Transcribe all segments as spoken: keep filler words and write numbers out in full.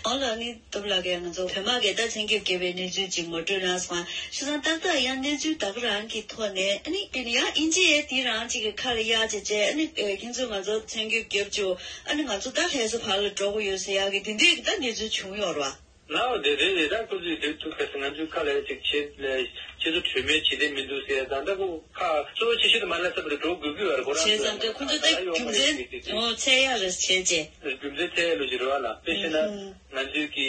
ཨོ་ལ་ནི་སྟོབས་ལགས་ཀྱིས་ང་ཚོ་བོད་དམག་གིས་ད་མཚན་རྒྱུ་བརྒྱབ་པའི་གནས་ཚུལ་ཅིག་ངོ་སྤྲོད་གནང་སོང་། བྱས་ཙང་ཏག་ཏག་ཡང་གནས་ཚུལ་ད་ག་རང་གི་ཐོག་ནས་ཨ་ནི་དེ་ནི་ཡང་དབྱིན་ཇི་ཡས་དེ་རང་ཅིག་གི་ཁ་ལ་གཡར་བྱས་བྱས་ཨ་ནི་ཁྱེད་ཚོས་ང་ཚོ་མཚན་རྒྱུ་བརྒྱབ་བྱུང་། ཨ་ནི་ང་ཚོ་ད་ལྷ་ས་བར་ལ་འགྲོ་དགོས་ཡོད་ཟེར་ཡག་གི་དེ་འདྲས་ཀྱི་ད་གནས་ཚུལ་བྱུང་ཡོད་རེད་བ། ལའོ་དེ་རེད་རེད། ད་ཁོ་ཚོས་དེ་ཐུག་ཁ་སང་ང་ཚོའི་ཁ་ལ་ཅིག་བྱེད་ལས་ཁྱེད་ཚོ་གྲོས་མོལ་བྱེད་དེ་མི་འདུག་ཟེར། ད་ལྟ་ཁོ་ཁ་གཙོ་བོ་ཆེ་ཤོས་དེ་མ་ལྷ་ས་བར་འགྲོ་དགོས་ཀྱི་ཡོད་རེད། ཁོ་རང་བྱས་ཙང་ད་ཁོ་ཚོ་ད་རྒྱུ་མཚན་ཨོ་འཚོལ་ཡག་རེད་བྱས་རྗེས། རྒྱུ་མཚན་འཚོལ་ཡག་ལོ་ཅིག་རེད་བ་ལ། དཔེ་བཤད་ན་ང་ཚོའི་གི་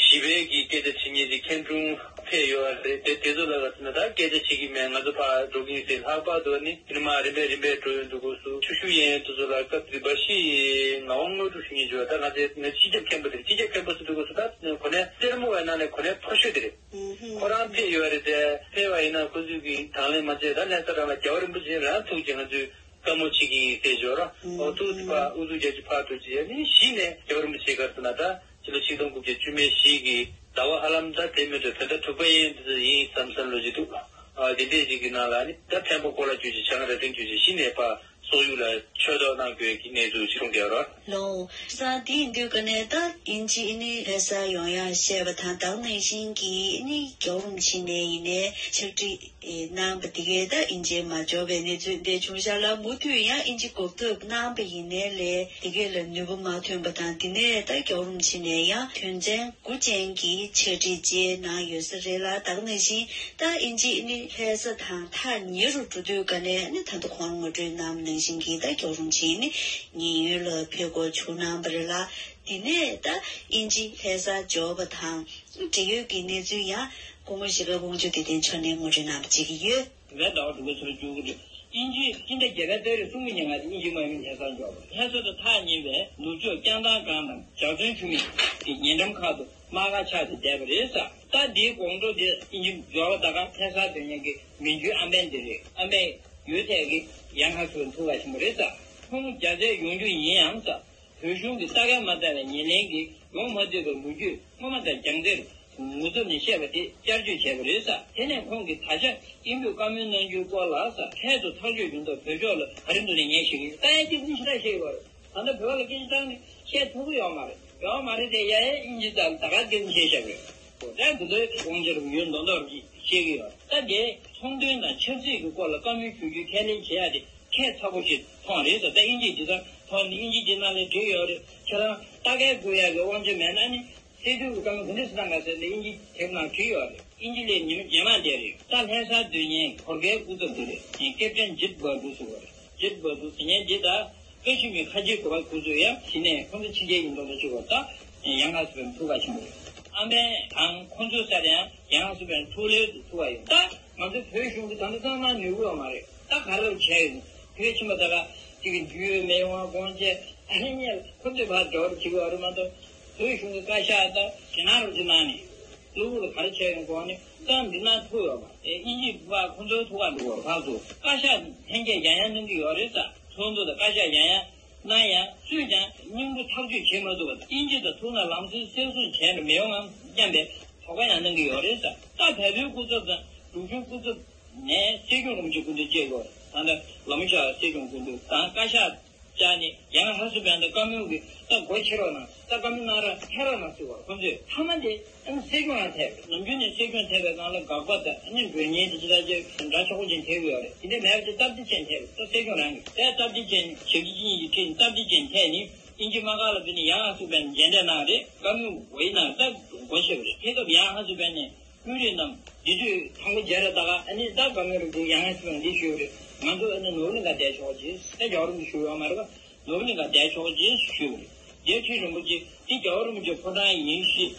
ཞི་བའི་གི་སྐད་ཆ་བྱེད་མཁན་གྱི་མཁན་དྲུང་ཕེབས་ཡོད་རེད། དེ་དེ་ཚོ་ལ་ག་ཚོད་ན་ད་སྐད་ཆ་བྱེད་ཀྱི་མེད། ང་ཚོ་ཕར་འགྲོ་གི་ཡིན་ཟེར། ལྷག་པར་དུ་ནི་ཕྱི་མ་རིམ་པས་རིམ་པས་འགྲོ་ཡོང་དུས་སྐབས་སུ་ཆུ་ཤུར་ཡན་དུ་ཚོ་ལ་སྐབས་དེ་འབའ་ཞིག་ངག་དབང་དངོས་གྲུབ་ཞུ་མཁན་བྱོས། ད་ང་ཚོའི་ང་སྤྱི་ཁྱབ་མཁན་པོ་དེ་རེད། སྤྱི་ཁྱབ་མཁན་པོ་ཟེར་དུས་སྐབས་སུ་ད་གོ་གནས་སེར་མོ་བའི་ནང་ནས་གོ་གནས་མཐོ་ཤོས་དེ་རེད། ཁོ་རང་ཕེབས་ཡོད་རེད་དེ། ཕེབས་པ་ཡིན་ན་ཁོ་ཚོས་ཀྱི་དང་ལེན་མ་བྱས། ད་ལྷ་ས་རང་ལ་རྒྱལ་བ་རིན་པོ་ཆེ་རང་ཐུག་ཅིག་ང་ཚོས་བཀའ་མོལ་བྱེད་ཀྱི་ཡིན་ཟེར་ཞོར། ཨོ་ཐུག་ཐུག་པ་ཨུ་ཚུགས་རྒྱག་ཅིག་ཕར་ཐུག་ཅིག་ཡ་ནི་གཞི་ནས་རྒྱལ་བ་རིན་པོ་ཆེ་ག་རེ་ཟེར་ན། ད་ཕྱི་ལོ་ཆིག་སྟོང་དགུ་བརྒྱ་བཅུ་མེད་བཞི་གི་ཟླ་བ་ཧ་ལམ་ད་དེ་མེད་དུ་བོད་ཟླ་དྲུག་པ་ཡན་དུ་ཡིན་བསམ་བསམ་ལོ་ཅིག་འདུག་ཨ་དེ་འདྲས་ཅིག་གི་ནང་ལ་ནི་ད་འཕན་པོ་ཀོ་ལ་བརྒྱུད་ཅིག་བྱང་རྭ་སྒྲེང་བརྒྱུད་ཅིག་གཞི་ནས་ཕར་སོག་ཡུལ་ལ་ཆོས་ཐོག་གནང་དགོས་ཀྱི་གནས་ཚུལ་ཅིག་གསུངས་བསྡད་ཡོད་རེད། ལོ། ས་དེ་ཡིན་དུས་ཀ་ནས་ད་དབྱིན་ཇི་ཨ་ནི་ལྷ་ས་ཡོང་ཡག་བཤད་པ་དང་། ད་ག་ནང་བཞིན་གྱི་ཨ་ནི་རྒྱལ་བ་རིན་པོ་ཆེ་ནས་ཡིན་ནའི་ཕྱག་བྲིས་གནང་པ་དེ་གས་ད་དབྱིན་ཇིར་མ་འབྱོར་བའི་གནས་ཚུལ་འདི་བྱུང་ཤག་ལ། མུ་མཐུད་ཡང་དབྱིན་ཇི་འགོག་ཐབས་གནང་པ་ཡིན་ནའི་ལས་དེ་གས་ལ་ནུས་པ་མ་ཐོན་པ་དང་། དེ་ནས་ད་རྒྱལ་བ་རིན་པོ་ཆེ་ནས་ཡང་དོན་ཚན་དགུ་ཅན་གྱི་ཕྱག་བྲིས་བཅས་གནང་ཡོད་ས་རེད་ལ། ད་ག་ནང་བཞིན་ད་དབྱིན་ཇི་ཨ་ནི་ལྷ་ས་དང་ཐག་ཉེ་རུ་འགྲོ་དུས་ཀ་ནས་ཨ་ནི་ད་ལྟ་ཁོང་ངོ་སྤྲོད་གནང་བ་ནང་བཞིན་གྱི་ད་རྒྱལ་བ་རིན་པོ་ཆེ་ནི་ཉེ་ཡོད་ལ་ཕེབས་སྒོ་ཞུ་གནང་བ་རེད་ལ། དེ་ནས་ད་དབྱིན་ཇི་ལྷ་ས་འབྱོར་བ་དང་འབྲེལ་ཡོད་ཀྱི་གནས་ཚུལ་ཡང་སྐུ་ངོ་གཞིས་ཀ་དབང་ཕྱུག་བདེ་ལྡན་མཆོག་ནས་ངོ་སྤྲོད་གནང་བ་བྱེད་ཀྱི་ཡོད། བའི་ཟླ་བ་དྲུག་པའི་ཚེས་བཅུ་དགུ་དབྱིན་ཇིའི་སྤྱི་ཟླ་བརྒྱད་པའི་ཏ་རིག་གསུམ་གྱི་ཉིན་ང་ཚོ་དབྱིན་ཇིའི་དམག་མི་ལྷ་སར་འབྱོར་བ། ལྷ་ས་དང་ཐག་ཉེ་བའི་ནུབ་ཕྱོགས་ཀྱང་ཐང་སྒང་དང་འཇའ་ཚོན་ཆུ་མིག་གི་ཉེ་འགྲམ་ཁག་ཏུ་དམག་སྒར་ཆགས་ཏེ་བསྡད་པ་རེད་ཟེར། ད་འདིའི་དགོང་དྲོ་དེ་དབྱིན་ཇི་འབྱོར་བ་ད་ག་ལྷ་སར་སྡོད་མཁན་གྱི་མི་རྒྱུད་ཨམ་བན་དེ་རེད། ཨམ་བན་ཡུལ་ཐད་ཀྱི་ཡང་ཁ་སུ་ཐུག་པ་ཆེན་པོ་རེད་ཟེར། ཁོང་རྒྱ་བསྐྱེད་ཡོང་རྒྱུ་ཡིན་ཡང་ཟེར། བོད་གཞུང་གིས་ལྟ་ག་མ་ལྟ་བའི་ཉེར་ལེན་གྱིས་ཡོང་མ་ཐུབ་པའི་ལོ་རྒྱུས་སྔོན་མ་དང་རྒྱང་བསྒྲགས་ངོ་ཚབ་ནས་བཤད་པ་དེ་བསྐྱར་བཅོས་བྱས་པ་རེད་ཟེར། དེ་ནས་ཁོང་གིས་ད་ཆ་དབྱིན་བོད་བཀའ་མོལ་གནང་རྒྱུའི་སྐོར་ལ་ཟེར། ཁྱད་དུ་ཐག་གཅོད་ཡོང་ཐབས་བོད་ཕྱོགས་ལ་ག་རེ་འདུག་ནས་ངས་ཤེས་ཀྱི་ཡོད། ད་ཡ་གཅིག་པུ་ཞེ་དྲག་བཤད་ཡོད་རེད། ད་ལྟ་བོད་པ་ལ་སྐད་ཆ་བཏང་ནས་བཤད་ཐུབ་ཀྱི་ཡོད་མ་རེད། ཡོད་མ་རེད་དེ། ཡ་ཡ་དབྱིན་ཇི་ཙམ་ད་ག་སྐད་ཆ་བཤད་བཞག་རེད། ད་འདི་ཚོའི་དབང་ཆ་རུ་ཡོད་མདོག་མདོག་རུ་བཤད་ཀྱི་ཡོད། ད་དེ་ཚོང་དོན་དང་ཆབ་སྲིད་ཀྱི་སྐོར་ལ་བཀའ་མོལ་ཞུ་རྒྱུའི་ཁས་ལེན་བྱེད་ཡ་དེ་ཁྱད་མཚར་པོ་ཞིག་མཐོང་རེད་ཟེར། ད་དབྱིན་ཇི་འདི་ཚོ་ཐོག་ནས་དབྱིན་ཇི་འདི་ནང་ལ་བྲིས་ཡོད་རེད། ཁྱེད་རང་ལྟ་སྐལ་དགོས་ཡག་གི་དབང་ཆ་མེད་ན་ནི་སྲིད་དོན་གྱི་བཀའ་མོལ་ག་འདྲ་ཞིག་གནང་དགོས་ཟེར་ནས་དབྱིན་ཇི་དེབ་ནང་བྲིས་ཡོད་རེད། དབྱིན་ཇི་ལས་ཉི་མ་རྗེས་མ་བསྡད་རེད། ད་ལྷ་སར་སྡོད་མཁན་གོར་ཁའི་སྐུ་ཚབ་དེ་རེད། ཀེབ་ཏན་ཇིད་བར་དུ་ཟེར་བ་རེད། ཇིད་བར་དུ་ཟེར་མཁན་འདི་ད་ཀ་ཤི་མིར་ཁ་ཆེའི་གོ་བ་ཁུ་ཚོས་ཡང་གཞི་ནས་ཁོང་ཚོ་ཕྱི་རྒྱལ་ཡིན་མདོག་མདོག་བྱེད་པ། ད་ཡང་ཁ་སུ་བའི་ཐུག་པ་ཆེན་པོ་རེད། ཨམ་བན་དང་ཁོང་ཚོའི་སར་ཡང་ཡང་ཁ་སུ་བའི་ཐུག་ལེ་ཐུག་པ་ཡོད། ད་ང་ཚོ་བོད་གཞུང་གི་ད་ལྟ་གཙང་མ་ནུས་གོ་མ་རེད། ད་ག་རེ་བྱས་ཡོད། དེ་ཕྱིན་པ་ད་ག་ཅིག་གི་འཇུ་མེ་ཡོང་བ་དགོངས་བཅས་ཨ་ནི་ཉལ་ཁོ་ཚོས་ཕར་འགྲོ་བར་བྱེད་དགོས་རེད་མ་གཏོགས། བོད་གཞུང་གི་བཀའ་ཤག་ད་ཞེ་ནང་རུ་ཅི་གནང་ནས་གློ་བུར་ག་རེ་བྱས་ཡོང་གོང་ནས་ད་འདི་ན་ཐུག་ཡོད་མ་རེད། དབྱིན་ཇིའི་བ་ཁོ་ཚོའི་ཐུག་ག་འགྲོ་བར་ཕར་ཚུར་བཀའ་ཤག་ལྷན་རྒྱས་ཡང་ཡང་གནང་གི་ཡོད་རེད་ཟེར། ཚོགས་འདུ་དང་བཀའ་ཤག་ཡང་ཡང་གནང་ཡང་སུས་ཀྱང་སྙིང་པོ་ཐག་གཅོད་བྱེད་མ་ཐུབ་པ་དང་། དབྱིན་ཇི་དང་ཐུག་ན་ལམ་སེང་གསལ་བཟོ་བྱས་ནས་མི་ཡོང་ངམ་སྙམ་པའི་དོགས་པ་ཡང་གནང་གི་ཡོད་རེད་ཟེར། ད་བལ་པོའི་སྐུ་ཚབ་དང་འབྲུག་ཆུའི་སྐུ་ཚབ་ནས་སྲིད་སྐྱོང་རིན་པོ་ཆེ་སྐུ་མདུན་བཅས་ཡོད་རེད། ད་ལྟ་ལམ་ཤར་སྲིད་སྐྱོང་སྐུ་མདུན་དང་བཀའ་ཤག་བཅར་ནས་ཡང་ཧ་སུ་བན་དང་བཀའ་མོལ་གྱི་ད་སྒོ་ཕྱེ་རོགས་གནང་། ད་བཀའ་མོལ་གནང་ར་ཕེབས་རོགས་གནང་ཟེར་བ། ཁོང་ཚོས་མཐའ་མ་དེ་ཨ་ནི་སྲིད་སྐྱོང་ཡང་ཐེབས། ནམ་རྒྱུན་ནས་སྲིད་སྐྱོང་ཐེབས་པའི་སྒང་ལ་དགག་པ་དང་ཨ་ནི་འགྲོ་ཉེན་དེ་ཅི་ལྟར་ཅིག་འདྲ་ཆོག་པོ་ཅན་ཐེབས་ཡོད་རེད། དེ་འདྲའི་མེད་པ་ཅིག་སྟབས་བདེ་ཅན་ཐེབས། ད་སྲིད་སྐྱོང་རང་གིས་དེ་སྟབས་བདེ་ཅན་ཞབས་ཕྱི་ཅི་ཡིན་ཅིག་ཁྲིད་ནས་སྟབས་བདེ་ཅན་ཐེབས་ནས་དབྱིན་ཇི་དམག་སྒར་ལ་ཕེབས་ནས་ཡང་ཧ་སུ་བན་མཇལ་འཕྲད་གནང་རེད། བཀའ་མོལ་འོས་གནང་ད་དགོངས་བཞེས་པ་རེད། དེ་སྐབས་ཡང་ཧ་སུ་བན་ནས་དཔོན་རིགས་རྣམས་འདི་དུས་དང་པོ་མཇལ་རེ་ད་ག་ཨ་ནི་ད་བཀའ་མོལ་རེ་འདུག་ཡང་ཧ་སུ་བན་འདི་ཞུས་པ་རེད། ང་ཚོ་ཨ་ནི་ནོར་གླིང་ག་བསྡད་ཆོག་ཅིག་ད་རྒྱལ་བ་རིན་པོ་ཆེ་ཞུ་ཡོད་མ་རེད་པ། ནོར་གླིང་ག་བསྡད་ཆོག་ཅེས་ཞུས་པ་རེད། རྒྱལ་ཁྲི་རིན་པོ་ཆེ་འདི་རྒྱལ་བ་རིན་པོ་ཆེ་ཕོ་བྲང་ཡིན་ཞེས་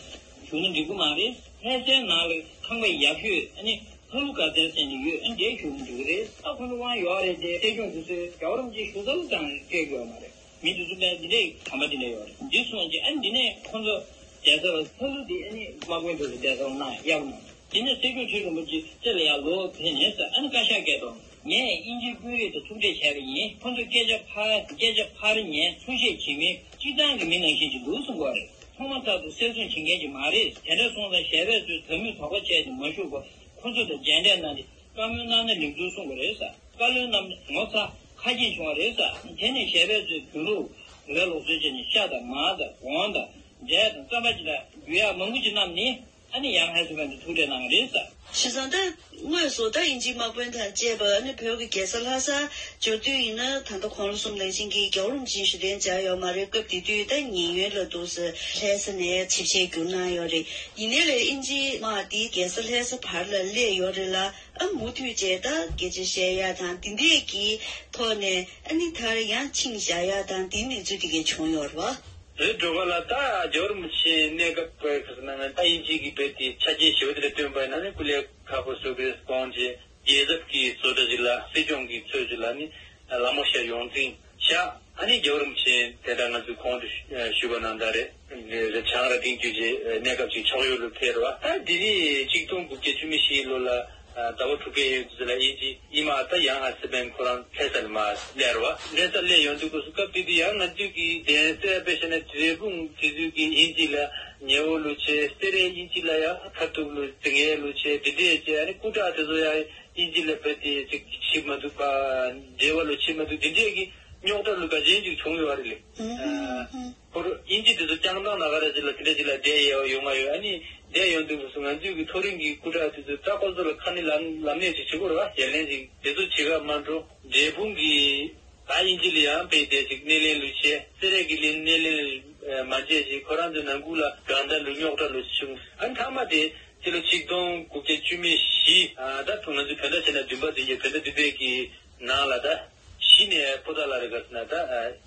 ཞུ་ན་འགྲིག་གི་མ་རེད། ལྷ་སའི་ནང་ལ་ཁང་པ་ཡག་ཤོས་ཨ་ནི་ལྷ་ལུ་ག་ཟེར་ཟེར་ནས་ཡོད། ཨ་འདྲས་ཞུ་ན་འགྲིག་གི་རེད། ད་ཁོ་ཚོ་དབང་ཡོད་རེད་དེ། སྲིད་སྐྱོང་དེ་ཚོས་རྒྱལ་བ་རིན་པོ་ཆེ་ཞུ་ས་ལ་ཙང་སྤྲད་ཀྱི་ཡོད་མ་རེད། མི་དེ་ཚོ་དཔེ་འདི་འདྲས་དམ་པ་འདི་འདྲས་ཡོད་རེད། འདི་སོང་རྗེས་ཨ་འདི་ནས་ཁོ་ཚོ་བསྡད་ས་ལ་ལྷ་ལུ་དེ་ཨ་ནི་དམག་དཔོན་དེ་ཚོ་བསྡད་ས་ལ་གནང་ཡག་གནང་། དེ་ནས་སྲིད་སྐྱོང་ཁྲི་རིན་པོ་ཆེ་རྩེ་ལ་ཡར་ལོག་ཕེབས་ནས་ཟེར། ཨ་ནི་བཀའ་ཤག་སྐད་གཏོང་། ངས་དབྱིན་ཇིའི་དཔོན་རིགས་དང་ཐུག་འཕྲད་བྱས་པ་ཡིན། ཁོང་ཚོས་སྐད་ཆ་ཕར་སྐད་ཆ་ཕར་ཉན། གསུང་བཤད་བྱེད་མི་སྤྱིར་བཏང་གི་མི་ནང་བཞིན་ཅིག་འདུག་གསུང་གི་རེད། ཐོག་མ་ཐག་ཏུ་གསལ་བཟོ་བྱེད་མཁན་ཅིག་མ་རེད། དེ་འདྲ་སོང་ཙང་ཞལ་པས་ཚོས་དོགས་མི་དོགས་པ་བྱས་ཏེ་མ་བཞུགས་པར་ཁོང་ཚོ་དང་མཇལ་འཕྲད་གནང་སྟེ་བཀའ་མོལ་གནང་ན་ལེགས་ཚུལ་གསུང་གི་རེད་ཟེར། བཀའ་བློན་རྣམས་ངོ་ཚ་ཁ་སྐྱེངས་བྱུང་བ་རེད་ཟེར། དེ་ནས་ཞལ་པས་ཚོས་བོད་ལུགས་བོད་པའི་ལུགས་སྲོལ་བྱས་ནས་ཤ་དང་མར་དང་སྒོང་དང་ འབྲས་དང་རྩམ་པ་ཅིག་ལ་འབུལ་ཡག་མང་པོ་ཅིག་བསྣམས་ནས། ཨ་ནི་ཡང་ཧ་སི་བན་དུ་ཐུག་འཕྲད་གནང་བ་རེད་ཟེར། བྱས་ཙང་ད་དངོས་སུ་ད་དབྱིན་ཇིའི་དམག་དཔོན་དང་བཅས་པ་ཨ་ནི་བོད་ཀྱི་རྒྱལ་ས་ལྷ་སར་འབྱོར་དུས་ཡིན་ན། ད་ལྟ་དགུང་ལོ་གསུམ་ལངས་ཤིང་གི་རྒྱལ་བ་རིན་པོ་ཆེ་ཞུ་གཏན་འཇགས་ཡོད་མ་རེད། སྐབས་དེ་དུས་ད་ཉེན་གཡོལ་ལ་འདུག་ཟེར་ལྷ་ས་ནས་ཆིབས་ཞལ་བསྒྱུར་གནང་ཡོད་རེད། ཡིན་ནའི་ལས་དབྱིན་ཇིའི་དམག་འདི་རྒྱལ་ས་ལྷ་ས་བར་ལ་སླེབས་ཡོད་རེད་ལ། ཨ་མུ་མཐུད་བྱས་ད་སྐད་ཆ་བཤད་ཡག་དང་དེ་འདྲས་ཀྱི་ཐོག་ནས་ཨ་ནི་ད་ཡང་ཆིངས་བཞག་ཡག་དང་དེའི་གནས་ཚུལ་དེ་གས་བྱུང་ཡོད་རེད་བ། རེད། སྒྲོལ་དཀར་ལགས། ད་རྒྱལ་བ་རིན་པོ་ཆེ་གནས་སྐབས་ཁ་སང་ང་ད་དབྱིན་ཇི་གི་བོད་དེ་ཆ་རྐྱེན་ཞེ་པོ་དེ་འདྲ་བཏོན་པ་ཡིན་ན་ནི་སྐུ་ལས་ཁག་པོ་བཟོ་དགོས་དགོངས་བྱས། རྒྱལ་ཚབ་ཀྱི་བཟོ་གྲྭ་ཞིག་ལ་སྲིད་སྐྱོང་གི་ཚོད་ཅིག་ལ་ནི་ལ་མོ་ཤ་ཡོངས་འཛིན་བཞག་ཨ་ནི་རྒྱལ་བ་རིན་པོ་ཆེ་དེ་འདྲ་ང་ཚོས་གོང་དུ་ཞུས་པ་ནང་ལྟར་རེད། བྱང་ར་སྒྲེང་བརྒྱུད་ཀྱི་གནས་སྐབས་ཅིག་ཕྱོགས་ཡུལ་ལ་ཕེབས་རེད་བ། ད་དེ་རིང་ཆིག་སྟོང་དགུ་བརྒྱ་བཅུ་མེད་བཞིའི་ལོ་ལ། ཟླ་བ་དྲུག་པའི་ཡོལ་དུས་ལ་དབྱིན་ཇི་ཨི་མ་ད་ཡང་ཧ་སི་བན་ཁོ་རང་ལྷ་ས་ལ་མར་སླེབས་རེད་བ། ལྷ་ས་སླེབས་ཡོང་དུས་སྐབས་སུ་སྐབས་དེ་དུས་ཡང་ང་ཚོས་ཀྱི་གདན་སའི་དཔེ་བཤད་ན་འབྲས་སྤུངས་དེ་དུས་ཀྱི་དབྱིན་ཇི་ལ་ཉེ་བོ་ལོ་ཆེ། སེ་རའི་དབྱིན་ཇི་ལ་ཡང་མཐར་ཐུག་ལོ་ཙི་ངའི་ལོ་ཆེ་དེ་འདྲས་བྱས། ཨ་ནི་སྐུ་དྲག་དེ་ཚོ་ཡང་དབྱིན་ཇི་ལ་བོད་དེ་ཅིག་ཕྱིན་མ་འདུག་པ། འབྲེལ་བ་ལོ་ཕྱིན་མ་འདུག་དེ་འདྲས་ཀྱི་རྙོག་དྲ་ལོ་འགའ་ཅན་ཅིག་བྱུང་ཡོད་རེད་ལེ། ཁོ་རང་དབྱིན་ཇི་དེ་ཚོ་བསྐྱངས་སྟངས་ན་ག་རེ་ཅིག་ལ་དེ་འདྲ་ཅིག་ལ་བསྡད་ཡོད་ཡོད་མ་ཡོད། ཨ་ནི་བསྡད་ཡོང་དུས་སུ་ང་ཚོའི་གི་མཐོ་རིམ་གྱི་སྐུ་དྲག་དེ་ཚོས་ད་ཁོ་ཚོ་ལ་ཁ་ནི་ལམ་ལམ་སྣེ་ཅིག་བྱེད་དགོས་རེད་བ། ཞལ་ལན་ཅིག་དེ་ཚོ་བྱེད་ག་མ་འགྲོ། འབྲས་སྤུངས་ཀྱི་ད་དབྱིན་ཇི་ལ་ཡང་དཔེ་དེ་ཅིག་སྣེ་ལེན་ལོ་ཆེ། སེ་རའི་གི་ལན་སྣེ་ལེན་མ་བྱས་ཅིག་ཁོ་རང་ཚོའི་ནང་ཁུལ་ལ་གང་ལྟར་ལོ་རྙོག་དྲ་ལོ་ཅིག་བྱུང་། ཨ་ནི་མཐའ་མ་དེ་སྤྱི་ལོ་ཆིག་སྟོང་དགུ་བརྒྱ་བཅུ་མེད་བཞི། ད་ང་ཚོ་བོད་ཟླ་བྱས་ན་བདུན་པ་དེ་ཡི་བོད་ཟླ་བདུན་པའི་གི་ནང་ལ་ད། གཞི་ནས་པོ་ཏཱ་ལ་རི་ག་ཟེར་ན་ད་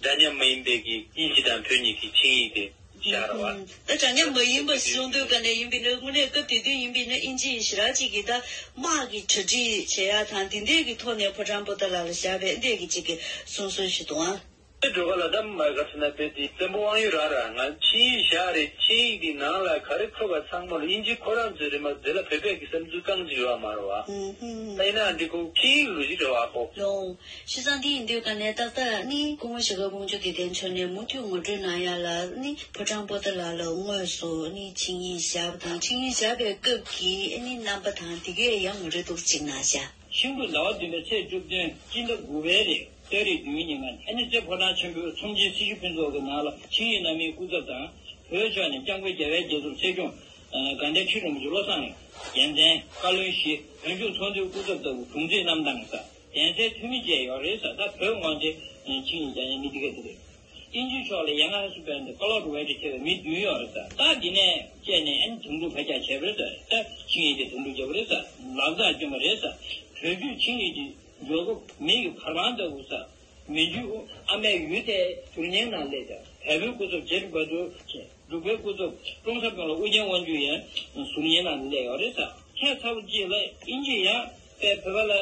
འདྲ་མཉམ་མ་ཡིན་པའི་གི་དབྱིན་ཇི་དང་བོད་གཉིས་ཀྱི་ཆིངས་ཡིག་དེ་བཞག་ར་བ། ད་འདྲ་མཉམ་མ་ཡིན་པ་གསུང་དུས་ག་ནས་ཡིན་པའི་ན། དངོས་གནས་སྐབས་དེ་དུས་ཡིན་པའི་ན་དབྱིན་ཇི་ཡིས་ཞེ་དྲག་ཅིག་གིས་ད་དམག་གི་གྲ་སྒྲིག་བྱེད་ཡག་དང་དེ་འདྲས་ཀྱི་ཐོག་ནས་ཕོ་བྲང་པོ་ཏཱ་ལ་ལ་བཞག་པའི་འདྲས་ཀྱི་ཅིག་གི་གསུང་སྲོལ་ཞིག་འདུག་ཨང་། སྤྲོ་ག་ལ་ད་མ་ག་ཟེར་ན་བོད་དེ་བཙན་པོ་དབང་ཡོད་ར་ར་ང་ཆིངས་ཡིག་བཞག་རེད། ཆིངས་ཡིག་དེ་ནང་ལ་ག་རེ་འཁོད་པ་ཚང་མ་ལ་དབྱིན་ཇི་ཁོ་རང་ཚོའི་རེད་མ་རེད། དེ་ལ་བོད་པའི་གི་བསམ་ཚུལ་རྐང་གཅིག་ཡོད་མ་རེད་བ། ད་ཡིན་ན་འདི་ཁོ་ཆིངས་ཡིག་ལོ་ཞིག་རེད་བ་ཁོ། ལོང་། ཤི་ཙང་འདི་ཡིན་དུས་ག་ནས་ཏག་ཏག་ནི་སྐུ་ངོ་ཞྭ་སྒབ་དབང་ཕྱུག་བདེ་ལྡན་མཆོག་ནས་མུ་མཐུད་ངོ་སྤྲོད་གནང་ཡ་ལ་ནི་ཕོ་བྲང་པོ་ཏཱ་ལ་ལ་དངོས་སུ་ནི་ཆིངས་ཡིག་བཞག་པ་དང་། ཆིངས་ཡིག་བཞག་པའི་སྐབས་ཀྱི་ནི་རྣམ་པ་དང་དེ་གས་ཡང་ངོ་སྤྲོད་ཏོག་ཙམ་གནང་ཤག་ཤིང་བུ་ཟླ་བ་བདུན་པའི་ཚེས་བཅུ་བདུན་སྤྱི་ཟླ་དགུ་པའི་རེས་སྟོད་རེས་བདུན་ཉིན་ང་ཨ་ནི་རྩེ་ཕོ་བྲང་ཆེན་པོའི་ཚོམས་ཆེན་སྲི་ཞུ་ཕུན་ཚོགས་ཀྱི་ནང་ལ་ཆིངས་ཡིག་གནང་མིའི་སྐུ་ཚབ་དང་། བོད་ཕྱོགས་ནས་སྐྱབས་མགོན་རྒྱལ་བའི་རྒྱལ་གཙུག་ཆེ་སྐྱོང་དགའ་ལྡན་ཁྲི་རིན་པོ་ཆེ་བློ་བཟང་རྒྱལ་མཚན། བཀའ་བློན་བཞི། བོད་ལྗོངས་ཚོགས་འདུའི་སྐུ་ཚབ་ལྟ་བུ་དྲུང་ཆེ་རྣམ་དང་ས། གདན་སའི་འཐུས་མི་བཅས་ཡོད་རེད་ཟེར། ད་བོད་དབང་ཆེ་ཆིངས་ཡིག་རྒྱག་མཁན་མི་འདི་ག་འདི་རེད། དབྱིན་ཇིའི་ཕྱོགས་ལ་ཡ་ང་ཧ་སུ་པན་དེ་ཀ་ལོ་རུ་ཝེ་ཏི་ཁྱེད་པའི་མི་བདུན་ཡོད་རེད་ཟེར། ད་འདི་ནས་བཅད་ནས་ཨན་དུམ་གྲུ་ཕར་རྒྱག་བྱས་པ་རེད་ཟེར། ད་ཆིངས་ཡིག་དེ་དུམ་གྲུ་རྒྱག་པ་རེད་ཟེར། ལག་ཆ་སྐྱོན་པ་རེད་ཟེར། བོད་བརྒྱུད་ཆིངས་ཡིག་དེ་འཇོག་སྐབས་མི་གི་བར་དཔང་ལྟ་བུ་ཟེར། མི་རྒྱུད་ཨ་མའི་ཡུལ་དེ་ཟུར་ཉན་ནང་སླེབས་ཀྱང་བལ་པོའི་སྐུ་ཚབ་ཇེ་ཏུ་བ་ཏུ་བྱས། འབྲུག་པའི་སྐུ་ཚབ་ཀྲོང་གསར་དཔོན་སློབ་ཨུ་རྒྱན་དབང་ཕྱུག་ཡང་ཟུར་ཉན་ནང་སླེབས་ཡོད་རེད་ཟེར། ཁྱད་མཚར་པོ་གཅིག་ལ་དབྱིན་ཇི་ཡང་དཔེ་བོད་པ་ལ་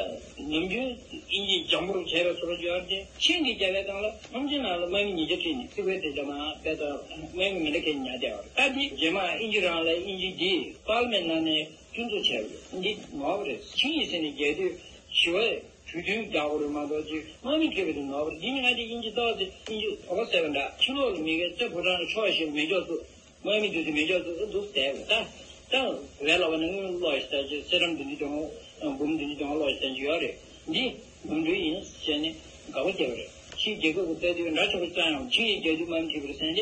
ནམ་རྒྱུན་དབྱིན་ཇི་འཇམ་པོར་བྱས་པའི་བཟོ་འདྲ་ཅིག་ཡོད་རེད་དེ། ཆིངས་ཀྱི་རྒྱལ་བའི་སྒང་ལ་ཕམ་ཆེན་ནང་ལ་དམག་མི་ཉིས་བརྒྱ་ཁྲིད་ནས་སྲིད་བོད་དེ་འཇམ་མ་དཔེ་ལྟར་དམག་མི་མི་འདྲ་ཁྱེར་ཉར་བསྡད་ཡོད་རེད། ད་འདི་རྗེས་མ་དབྱིན་ཇི་རང་ལ་དབྱིན་ཇི་འདི་པར་ལི་མེན་ནང་ནས་སྐྱོན་འཛུགས་བྱས་པ་རེད། འདི་ནོར་བ་རེད། ཆིངས་ཡིག་ཟེར་ནས་རྒྱལ་དུས་ཞི་བའི་གྲོས་མཐུན་རྒྱག་དགོས་རེད་མ་གཏོགས་ཅིག་དམག་མི་ཁྱེར་བ་དེ་ནོར་བ་རེད། འདི་ནི་ང་ཚོས་དབྱིན་ཇི་ལྟ་བ་ཚོས་དབྱིན་ཇི་དོགས་པ་ཟེར་བ་འདྲ། ཕྱི་ལོགས་ལ་མི་ཁའི་རྩེ་ཕོ་བྲང་ཕྱོགས་བཞིར་མེ་སྒྱོགས་བཙུགས། དམག་མི་དེ་ཚོས་མེ་སྒྱོགས་བཙུགས་འདུག་ཟེར་བ་ད། ད་བས་ལབ་པ་ནི་དངུལ་ཀློག་ཞིག་ད་ཅིག་སེ་རམ་དེ་འདི་གྱོང་འབུམ་དེ་འདི་གྱོང་ཀློག་ཞིག་ད་ཅིག་ཡོད་རེད། འདི་ནོར་འཁྲུལ་ཡིན་ཟེར་ནས་དགག་པ་བརྒྱབ་པ་རེད། ཕྱིའི་རྒྱལ་ཁབ་ཀྱི་ལྟ་དུས་འདྲ་ཆགས་པ་ཙམ་ཡང་ཆིངས་ཡིག་རྒྱག་དུས་དམག་མི་ཁྲིད་པ་རེད་ཟེར་ནས་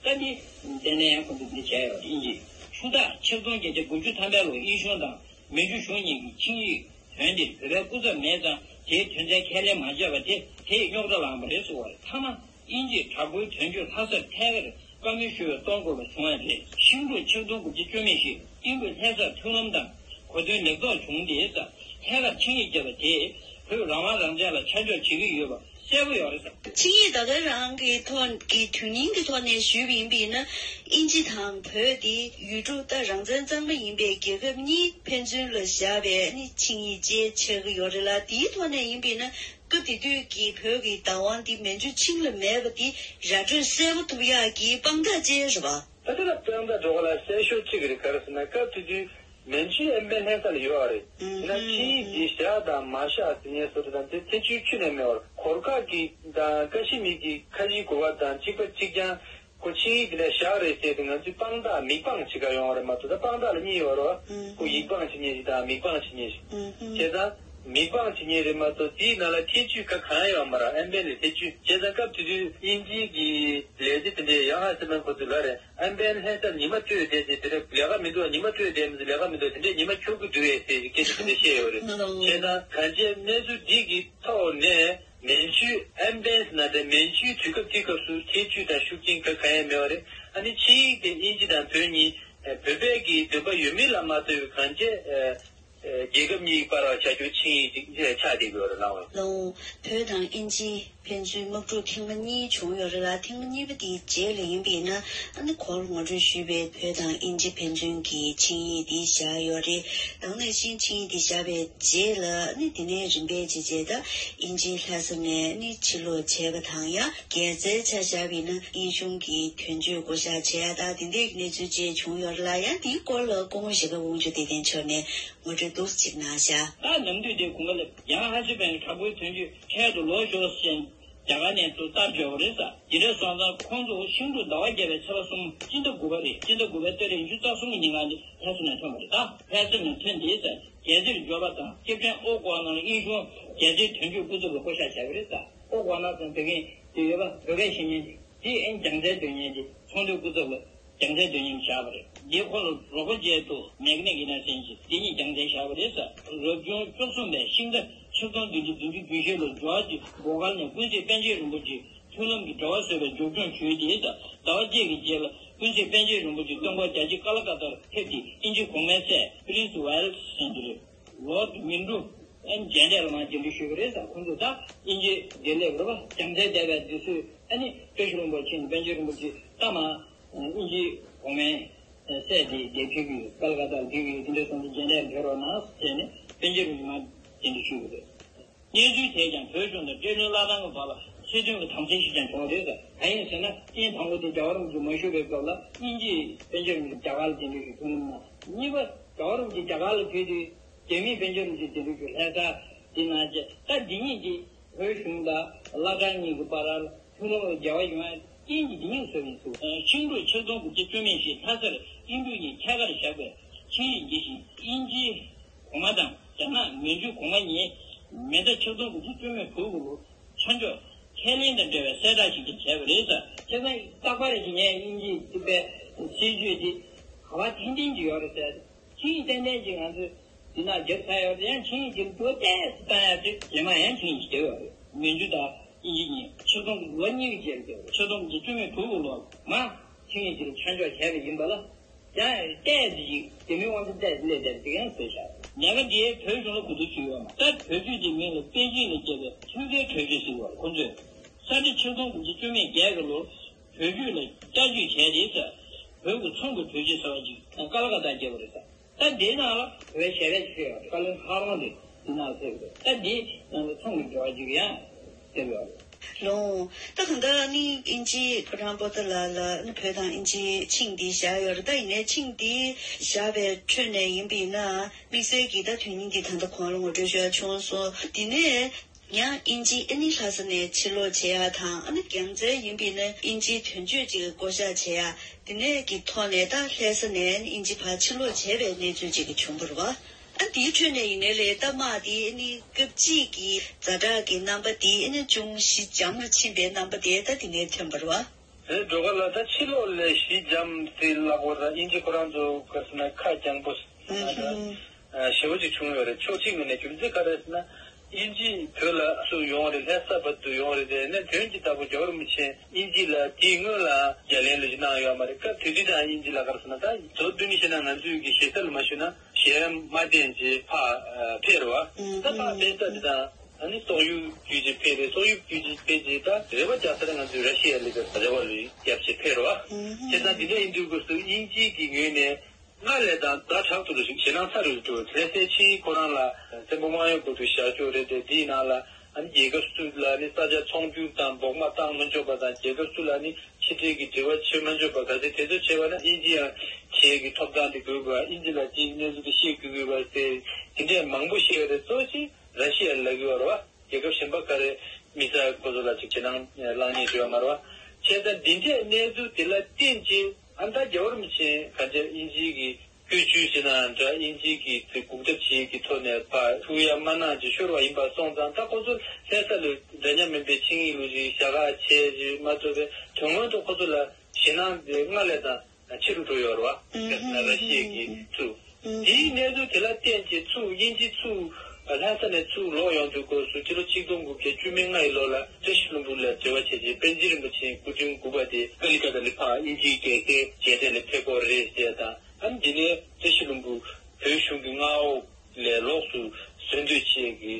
ད་འདི་བསྟན་ནས་ཁོང་ཚོས་འདི་བྱས་ཡོད་རེད། དབྱིན་ཇི་ཕྱུག་བདག་ཆིག་སྟོང་བརྒྱད་བརྒྱ་དགུ་བཅུ་ཐམ་པའི་ལོ་དབྱིན་གཞུང་དང་། མན་ཇུ་གཞུང་གཉིས་ཀྱི་ཆིངས་ཡིག་དོན་འདིར་བོད་པའི་སྐུ་ཚབ་མེད་ཙང་དེའི་དོན་ཚན་ཁས་ལེན་མ་བྱས་པ་དེ་དེས་རྙོག་དྲ་ལངས་པ་རེད་གསུངས་པ་རེད། མཐའ་མ་དབྱིན་ཇིས་དྲག་པོའི་དོན་བརྒྱུད་ལྷ་སར་ཐད་ཀར་བཀའ་མོལ་ཞུ་བའི་གཏོང་དགོས་པ་བྱུང་བ་རེད། ཤིང་འབྲུག་ཆིག་སྟོང་དགུ་བརྒྱ་བཅུ་མེད་བཞི་དབྱིན་བོད་ལྷན་ཚོགས་མཐུན་ལམ་དང་གོ་དོན་ལེགས་ཐོག་བྱུང་སྟེ་ཐད་ཀར་ཆིངས་ཡིག་བརྒྱབ་པ་དེས་བོད་རང་དབང་རང་བཙན་ལ་ཆ་འཇོག་བྱེད་ཀྱི་ཡོད་པ་གསལ་པོ་ཡོད་རེད་ཟེར། ཆིངས་ཡིག་ད་ག་རང་གི་ཐོག་གི་དོན་སྙིང་གི་ཐོག་ནས་ཞུས་པ་ཡིན་པས་ན། དབྱིན་ཇི་དང་བོད་དེ་ཡུལ་གྲུ་ད་རང་བཙན་གཙང་མ་ཡིན་པའི་རྒྱལ་ཁབ་གཉིས་ཕན་ཚུན་ལ་བཞག་པའི་ནི་ཆིངས་ཡིག་ཅིག་ཆགས་ཀྱི་ཡོད་རེད་ལ། དེའི་ཐོག་ནས་ཡིན་པས་ན་སྐབས་དེ་དུས་ཀྱི་བོད་ཀྱི་བདག་དབང་དེ་མན་ཇུ་ཆིངས་ལ་མེད་པ་དེ་ར་སྤྲོད་གསལ་པོ་ཐུབ་ཡག་གི་དཔང་རྟགས་ཅིག་རེད་པ། ད་ལྟ་ལ་དཔང་རྟགས་འགྲོ་ག་ལ་གསལ་ཤོས་གཅིག་རེད། ག་རེ་ཟེར་ན་སྐབས་དེ་དུས། མན་ཇུ་ཨེམ་པའི་ལྷན་ས་ལ་ཡོད་རེད། ཡིན་ན་ཆིངས་ཡིག་འདི་བཞག་དང་མ་བཞག་ཟེར་མཁན་བཟོ་འདྲ་དང་དེ་ཐེ་ཇུས་ཁྱོན་ནས་མེད་པར་གོར་ཁ་གི་དང་ཀ་ཤི་མིར་གྱི་ཁ་ཡིག་གོ་བ་དང་གཅིག་པ་གཅིག་རྐྱང་ཁོ་ཆིངས་ཡིག་འདི་ལ་བཞག་རེད་ཟེར་ཏེ་ང་ཚོས་དཔང་རྟགས་མིག་དཔང་བྱེད་ག་ཡོང་བ་རེད་མ་གཏོགས། ད་དཔང་རྟགས་ལ་གཉིས་ཡོད་རེད་བ། ཁོ་ཡིག་དཔང་བྱེད་མཁན་ཞིག་དང་མིག་དཔང་བྱེད་མཁན་ཞིག་བྱས་ཙང་། མི་སྤང་བྱེད་མཁན་རེད་མ་གཏོགས་དེའི་ནང་ལ་ཐེ་བྱུས་ཁ་གང་ཡང་ཡོད་མ་རེད། ཨན་པན་ལས་ཐེ་བྱུས་བྱས་ཙང་སྐབས་དེ་དུས་དབྱིན་ཇིའི་གི་ལས་བྱེད་དེ་འདྲས་ཡང་ཧ་སི་མན་ཁོ་ཚོས་ལབ་རེད། ཨན་པན་ལྷ་སར་ཉི་མ་སྤྲོད་བསྡད་ཅེས་དེ་འདྲས་ལས་ཀ་མི་འདུག་ཉི་མ་སྤྲོད་བསྡད་མི་འདུག་ལས་ཀ་མི་འདུག་དེ་འདྲས་ཉི་མ་འཁྱོག་གི་འདུག་ཨེ་ཟེར་གྱི་སྐད་ཆ་དེ་འདྲས་བཤད་ཡོད་རེད། བྱས་ཙང་གང་ཅིའི་གནས་ཚུལ་འདི་གི་ཐོག་ནས། མན་ཇུའི་ཨན་པན་ཟེར་ན་དེ་མན་ཇུའི་དུས་སྐབས་དེའི་སྐབས་སུ་ཐེ་བྱུས་དང་ཤུགས་རྐྱེན་ག་གང་ཡང་མེད་པ་རེད། ཨ་ནི་ཆིངས་ཡིག་དེ་དབྱིན་ཇི་དང་བོད་གཉིས་ཨ་བོད་པའི་གི་འདུན་པ་ཡོད་མེད་ལ་མ་ལྟོས་པའི་གང་ཅི་ཨ་ཨ་རྒྱལ་ཁབ་གཉིས་བར་བ་བྱ་རྒྱུ་ཆིངས་ཡིག་ཅིག་ཆགས་བསྡད་ཡོད་རེད་ལགས། ལགས། བོད་དང་དབྱིན་ཇི་ཕན་ཚུན་དམག་འཁྲུག་ཐེངས་མ་གཉིས་བྱུང་ཡོད་རེད་ལ། ཐེངས་མ་གཉིས་པ་དེའི་རྗེས་ལ་ཡིན་པ་ཡིན་ན། ཨ་ནི་གོང་ལ་ངོ་སྤྲོད་ཞུས་པའི་བོད་དང་དབྱིན་ཇི་ཕན་ཚུན་གྱི་ཆིངས་ཡིག་འདི་བཞག་ཡོད་རེད། དེ་ནང་བཞིན་ཆིངས་ཡིག་འདི་བཞག་པའི་རྗེས་ལ་ནི་དེ་ནས་རིམ་པས་བྱས་བྱས་ད་དབྱིན་ཇིའི་ལྷ་ས་ནས་ནི་ཕྱིར་ལོག་བྱས་པ་དང་ཡང་། རྒྱལ་རྩེའི་ཆ་བཞག་པ་ཡིན་ན་དབྱིན་གཞུང་གི་དོན་གཅོད་བསྐོ་བཞག་བྱས་ཡ་ད་དེ་འདྲའི་གནས་ཚུལ་བཅས་བྱུང་ཡོད་ལ། ཡང་དེའི་སྐོར་ལ་སྐུ་ངོ་ཞྭ་སྒབ་དབང་ཕྱུག་བདེ་ལྡན་མཆོག་ནས་ངོ་སྤྲོད་འདུག་ཅིག་གནང་ཤག་ད་ནམ་དུས་དེ་གུང་པ་ལ་ཡང་ཧ་སི་པན་གྱི་དྲག་པོའི་དོན་གཅོད་འཕྲལ་དུ་ལོག་ཤོག་ཟེར། རྒྱ་གར་ནས་ཚུར་སྟབས་བྱོས་པ་རེད་ཟེར། དེ་འདྲ་སོང་ཙང་ཁོང་ཚོ་ཤིང་འབྲུག་ཟླ་བ་བརྒྱད་པའི་ཚེས་པ་གསུམ་སྤྱི་ཟླ་དགུ་པ་རེད། སྤྱི་ཟླ་དགུ་པའི་ཏ་རིག་ཉི་ཤུ་རྩ་གསུམ་གྱི་ཉིན་ག་ནས་ལྷ་ས་ནས་ཐོན་པ་རེད། ད་ལྷ་ས་ནས་ཐོན་དེ་ཟེར་རྒྱལ་རྩེར་འབྱོར་བ་དང་སྐྱབས་རྗེ་ཨོ་ཀོ་ནང་དབྱིན་གཞུང་རྒྱལ་རྩེའི་དོན་གཅོད་སྐུ་ཚབ་ལ་བསྐོ་བཞག་བྱས་པ་རེད་ཟེར། ཨོ་ཀོ་ན་ཟེར་བོད་ཁྱིམ་དེ་ཡོད་པ་བོད་སྐད་ཤེས་མཁན་དེ་ཨེ་རྒྱལ་རྩེའི་དོན་གཉེར་དེ་ཚོགས་འདུའི་སྐུ་ཚབ་ལ། རྒྱལ་རྩེའི་དོན་གཉེར་བཞག་པ་རེད། འདིའི་འཁོར་ལ་རོགས་པ་བཅས་དུ་མེག་ནེ་ཡིན་ན་ཟེར་གྱི་འདི་ཉིད་རྒྱལ་རྩེར་བཞག་པ་རེད་ཟེར། རབ་བྱུང་བཅུ་གསུམ་པའི་ཤིང་རྟ་ཆིག་སྟོང་བདུན་ཅུ་བདུན་ཅུ་དོན་བཞི་ལོར་འཇོ་ཝ་ཇི་བོ་གལ་ནས་ཀུན་གཟིགས་པཎ་ཆེན་རིན་པོ་ཆེའི་མཐུན་ལམ་གྱི་འབྲེལ་བ་བཟོས་པའི་མཇུག་སྐྱོང་ཞུས་ཏེ་ཟླ་བ་གཅིག་གི་རྗེས་ལ་ཀུན་གཟིགས་པཎ་ཆེན་རིན་པོ་ཆེ་སྟོན་པ་རྒྱལ་གཅིག་ཀ་ལ་ཀ་ཏར་ཕེབས་ཏེ་དབྱིན་ཇིའི་གོང་མའི་སྲས་Prince of Wales ཟེར་གྱི་རེད། Lord Myndrew མཇལ་འཕྲད་ལ་མར་མཇལ་འཕྲད་ཞུས་པ་རེད་ཟེར། ཁོང་ཚོ་ད་དབྱིན་ཇི་བདེ་ལེགས་རེད་པ། རྒྱལ་རྩེར་བསྡད་པའི་དུས་ཚོད་ཨ་ནི་བཀྲ་ཤིས་ལྷུན་པོ་མཁྱེན། པཎ་ཆེན་རིན་པོ་ཆེ་ད་མར་དབྱིན་ཇིའི་གོང་མའི་སྲས་དེ་འདིར་ཕེབས་ཀྱི་ཡོད། ཀ་ལ་ཀ་ཏར་ཕེབས་ཀྱི་ཡོད། དེ་འདྲ་སོང་ཙང་མཇལ་འཕྲད་འབད་རོགས་གནང་ཟེར་ནས་པཎ་ཆེན་རིན་པོ་ཆེ་མར་མཇལ་འཕྲད་ཞུས་པ་རེད། གནས་ཚུལ་དེས་ཀྱང་བོད་གཞུང་དང་སྤྲེལ་ལྷུན་བླ་བྲང་གི་བར་ལ་སྲིད་དོན་གྱི་དམ་སེལ་ཞིག་ཀྱང་བྱུང་བ་རེད་ཟེར། གང་ཡིན་ཟེར་ན་རྐྱེན་དང་པོ་དེ་རྒྱལ་བ་རིན་པོ་ཆེ་མ་བཞུགས་པའི་སྐབས་ལ་དབྱིན་ཇིས་པཎ་ཆེན་རིན་པོ་ཆེ་རྒྱ་གར་ལ་གདན་འདྲེན་ཞུས། མཐུན་ལམ་གནང་། གཉིས་པ་རྒྱལ་བ་རིན་པོ་ཆེ་རྒྱ་གར་ལ་ཕེབས་དུས་རྒྱ་མིས་པཎ་ཆེན་རིན་པོ་ཆེ་གདན་འདྲེན་ཞུས། ལྷ་ས་འདི་གནང་བྱས། ད་འདི་གཉིས་ཀྱིས་བོད་གཞུང་དང་བླ་བྲང་གཉིས་ཀྱི་བར་ལ་མཐུན་ལམ་ལ་འགལ་བ་ཡོང་ཡ་རྐྱེན་གྱིས་འདི་གཉིས་བཟོས་ཡིན་ཚུལ། ཤིང་འབྲུག་ཆིག་སྟོང་དགུ་བརྒྱ་བཅུ་མེད་བཞི་ལྷ་སར་དབྱིན་འབྲུག་གཉིས་ཕྱེད་ཀར་བཞག་པའི་ཆིངས་ཡིག་འདི་བཞིན་དབྱིན་ཇིའི་གོང་མ་དང་རྒྱ་ནག་མན་ཇུའི་གོང་མ་གཉིས་མེ་མདའ་ཆིག་སྟོང་དགུ་བརྒྱ་བཅུ་མེད་དྲུག་གི་ལོར་ཆ་འཇོག་ཁས་ལེན་དང་འབྲེལ་བའི་གསལ་བསྒྲགས་ཤིག་ཀྱང་བྱས་པ་རེད་ཟེར། བྱས་ཙང་རྟག་པར་གྱི་ངས་དབྱིན་ཇིའི་སྲིད་པའི་སྲིད་བྱུས་འདི་ག་པར་ཐིང་ཐིང་གི་ཡོད་རེད་ཟེར། ཆིངས་ཡིག་ཏན་ཏན་ཅིག་ང་ཚོས་འདི་ན་བརྒྱབ་ཚར་ཡོད་རེད། ཡང་ཆིངས་ཡིག་འདིར་འགྱུར་བ་ཏོག་ཙམ་བཏང་ཡ་དེ་རྗེས་མ་ཡང་ཆིངས་ཡིག་བརྒྱབ་ཡོད་རེད། མན་ཇུ་དང་དབྱིན་ཇི་གཉིས་ཆིག་སྟོང་དགུ་བ་གཉིས་ཀྱི་རྗེས་ལ་བརྒྱབ་ཡོད་རེད། ཆིག་སྟོང་དགུ་བརྒྱ་བཅུ་མེད་དྲུག་གི་ལོར་མ་ཆིངས་ཡིག་འདིར་ཆ་འཇོག་བྱས་པ་ཡིན་པ་ལ། ཡང་ཏོག་ཙམ་ཅིག་དེ་མིན་དབང་ཆ་ཏོག་ཙམ་སླེབས་བསྡད་པ་དེ་ཡང་བཟོས་བཞག་ནམ་མཁའ་འདིའི་བོད་གཞུང་ལ་གོ་བསྡུར་ཞུས་ཡོད་མ་རེད། ད་བོད་བརྒྱུད་དེ་མིང་ལ་པེ་ཅིང་ལ་བརྒྱབ་པའི་ཐུགས་འགན་གྲོས་ཆོད་ཟེར་བ་ཁོ་ཚོས་ས་ཁྲ་ཆིག་སྟོང་དགུ་བརྒྱ་བཅུ་མེད་བརྒྱད་ཀྱི་ལོར་བོད་བརྒྱུད་ལ་བསྐྱར་བཅོས་བྱས་ཏེ་ཟེར། བོད་ཀྱི་ཚོང་གི་གྲོས་ཆོད་ཟེར་བ་ཅིག་ཀ་ལ་ཀ་ཏར་བརྒྱབ་པ་རེད་ཟེར། ད་འདིའི་ནང་ལ་བོད་པའི་ཞལ་ལས་ཅིག་ཕེབས་ཡོད་རེད། བཀའ་བློན་ལྷ་རམས་དེ་འདི་ནང་ཕེབས་ཡོད་རེད། ད་འདིའི་ནང་ལ་ཚོང་གི་འབྲེལ་བ་ཅིག་ཡང་ཕེབས་ཡོད་རེད། ལོང་། ད་གང་ལྟར་ནི་དབྱིན་ཇིའི་ཕོ་བྲང་པོ་ཏཱ་ལ་ལ་ནི་བོད་དང་དབྱིན་ཇིའི་ཆིངས་འདི་བཞག་ཡོད་རེད། ད་ཡིན་ནའི་ཆིངས་འདི་བཞག་པའི་ཁྲོད་ནས་ཡིན་པ་ཡིན་ན་དམིགས་བསལ་གྱི་ད་དོན་སྙིང་འདི་ད་ལྟ་གོང་ལ་ངོ་སྤྲོད་ཞུ་ཡ་བྱུང་སོང་། འདི་ནས་ཡང་དབྱིན་ཇི་ཨ་ནི་ལྷ་ས་ནས་ཕྱིར་ལོག་བྱེད་ཡ་དང་། ཨ་ནི་རྒྱལ་རྩེ་ཡིན་པ་ཡིན་ན་དབྱིན་ཇིའི་དོན་གཅོད་ཅིག་བསྐོ་བཞག་བྱེད་ཡ། དེ་ནས་ཀྱི་ཐོག་ནས་ད་ལྷ་ས་ནས་དབྱིན་ཇི་ཕར་ཕྱིར་ལོག་བྱས་པའི་གནས་ཚུལ་ཅིག་གི་བྱུང་བ་རེད་བ། ཨ་དེའི་ཁྲོད་ནས་ཡིན་ནའི་ལས་ད་དམག་དེ་ཨ་ནི་སྐབས་གཅིག་གི་ཛ་དྲག་གི་རྣམ་པ་དེ་ཨ་ནི་ཅུང་ཞི་འཇམ་རུ་ཕྱིན་པའི་རྣམ་པ་དེ་ད་དེ་ནས་ཐོན་པ་རེད་བ། རེད། སྒྲོལ་དཀར་ལགས། ད་ཕྱི་ལོགས་ལས་ཞི་འཇམ་ཟེར་ལབ་དགོས་རེད། དབྱིན་ཇི་ཁོ་རང་ཚོ་ག་རེ་ཟེར་ན་ཁ་རྐྱང་པོ་ཟེར་ན་ད་ཞེ་པོ་ཅིག་བྱུང་ཡོད་རེད། ཕྱོགས་གཅིག་ནས་རྒྱུ་མཚན་ག་རེ་ཟེར་ན། དབྱིན་ཇི་བོད་ལ་སུ་ཡོང་རེད། ལྷ་ས་བར་དུ་ཡོང་རེད། དེ་ནས་དོན་གྱི་ལྟ་བུ་རྒྱལ་བ་རིན་པོ་ཆེ་དབྱིན་ཇི་ལ་དེའི་སྔོན་ལ་རྒྱ་ལན་ལ་ཞིག་གནང་ཡོད་མ་རེད། སྐབས་དེ་དུས་དང་དབྱིན་ཇི་ལ་ག་རེ་ཟེར་ན་ད་མདོར་བསྡུས་ནས་བཤད་ན་ང་ཚོའི་གི་ཞེ་ས་ལ་མ་ཞུས་ན་ཞལ་མ་བསྟན་རྗེས་ཕར་ཕེབས་རེད་བ། ད་ཕར་ཕེབས་ས་དེ་དང་ཨ་ནི་སོག་ཡུལ་བརྒྱུད་ཅིག་ཕེབས་རེད། སོག་ཡུལ་བརྒྱུད་ཅིག་ཕེབས་རྗེས་ད་རེ་བ་རྒྱག་ས་རེད། ང་ཚོའི་ར་ཤི་ཡ་ལ་ག་རེ་བ་ལ་རྒྱབ་བྱས་ཕེབས་རེད་བ། བྱས་ཙང་དེ་འདྲ་ཡིན་དུས་སྐབས་སུ་དབྱིན་ཇི་གི་ངོས་ནས། སྔར་ལས་དང་ཛ་དྲག་ཏུ་རུ་ཞིག་ཞེད་སྣང་ཚ་རུ་འགྲོ། ལྷ་སའི་ཆིངས་ཡིག་ཁོ་རང་ལ་བཙན་པོ་དམར་ཡོལ་སྐབས་དུ་བཞག་ཆོག་རེད་དེ། དེའི་ནང་ལ་ཨ་ནི་རྒྱལ་ཁབ་སུ་ལ་ནི་ས་ཆ་ཚོང་སྒྱུར་དང་འབོག་དམག་བཏང་མི་ཆོག་པ་དང་། རྒྱལ་ཁབ་སུ་ལ་ནི་ཕྱི་འབྲེལ་གྱི་འབྲེལ་བ་བྱེད་མི་ཆོག་པ། ག་ཚད་དེ་ཚོ་བྱས་པ་ན་དབྱིན་ཇི་ཡང་ཁྱེད་ཀྱི་ཐོབ་ཐང་དེ་དགོས་པ། དབྱིན་ཇི་ལ་དེའི་གནས་ཚུལ་དེ་བཤད་དགོས་དགོས་པ་ཟེར་དེ་འདྲས་མང་པོ་བཤད་ཡོད་རེད། གཙོ་ཆེ་ར་ཤི་ཡ་ལབ་ཀྱི་ཡོད་རེད་བ། རྒྱལ་ཁབ་གཞན་པ་ག་རེ་མི་ས་ཁོ་ཚོ་ལ་ཅིག་ཞེད་སྣང་བསླངས་ཉེན་བྱོས་མ་རེད་བ། བྱས་ཙང་འདི་འདྲའི་གནས་ཚུལ་དེ་ལ་བརྟེན་ཅིང་ཨ་ད་རྒྱལ་བ་རིན་པོ་ཆེ་ག་འདྲ་དབྱིན་ཇིའི་གི་ བཀོད་ཇུས་བྱས་ནའང་འདྲ། དབྱིན་ཇི་གི་དེ་འགོག་ཐབས་བྱེད་ཀྱི་ཐོག་ནས་ཕར་ཤུགས་ཡ་མ་གནང་ཅིག་ཤོར་བ་ཡིན་པ་སོང་ཙང་། ད་ཁོ་ཚོ་ལྷ་ས་ལ་འདྲ་མཉམ་མིན་པའི་ཆིངས་ཡིག་ལུགས་ཅིག་བཞག་ག་བྱས་ཅིག་མ་གཏོགས་པའི་དོན་དངོས་ཐོག་ཁོ་ཚོ་ལ་ཞེད་སྣང་དེ་སྔར་ལས་དང་ཆེ་རུ་འགྲོ་ཡོད་རེད་བ། དཔེར་ན་ར་ཤི་ཡའི་གི་ཚུར་དེའི་གནས་ཚུལ་དེ་ལ་བརྟེན་བྱས་ཚུར་དབྱིན་ཇི་ཚུར་ལྷ་ས་ནས་ཚུར་ལོག་ཡོང་དུས་སྐབས་སུ་ཕྱི་ལོ་ཆིག་སྟོང་དགུ་བརྒྱ་བཅུ་མེད་ལྔ་ཡི་ལོ་ལ་བཀྲ་ཤིས་ལྷུན་པོ་ལ་འབྲེལ་བ་བྱས་རྗེས་པཎ་ཆེན་རིན་པོ་ཆེའི་སྐུ་ཕྲེང་དགུ་པ་དེ་ཀ་ལི་ཀ་ཏ་ལ་ཕར་དབྱིན་ཇིའི་རྒྱལ་ཁའི་རྒྱལ་སྲས་ལ་ཕེབས་ཀྱི་ཡོད་རེད་ཟེར་དང་། ཨ་ནི་དེ་ནས་བཀྲ་ཤིས་ལྷུན་པོ་བོད་གཞུང་གི་མངའ་འོག་ལས་ལོགས་སུ་བཟོ་འདོད་བྱེད་ཀྱི་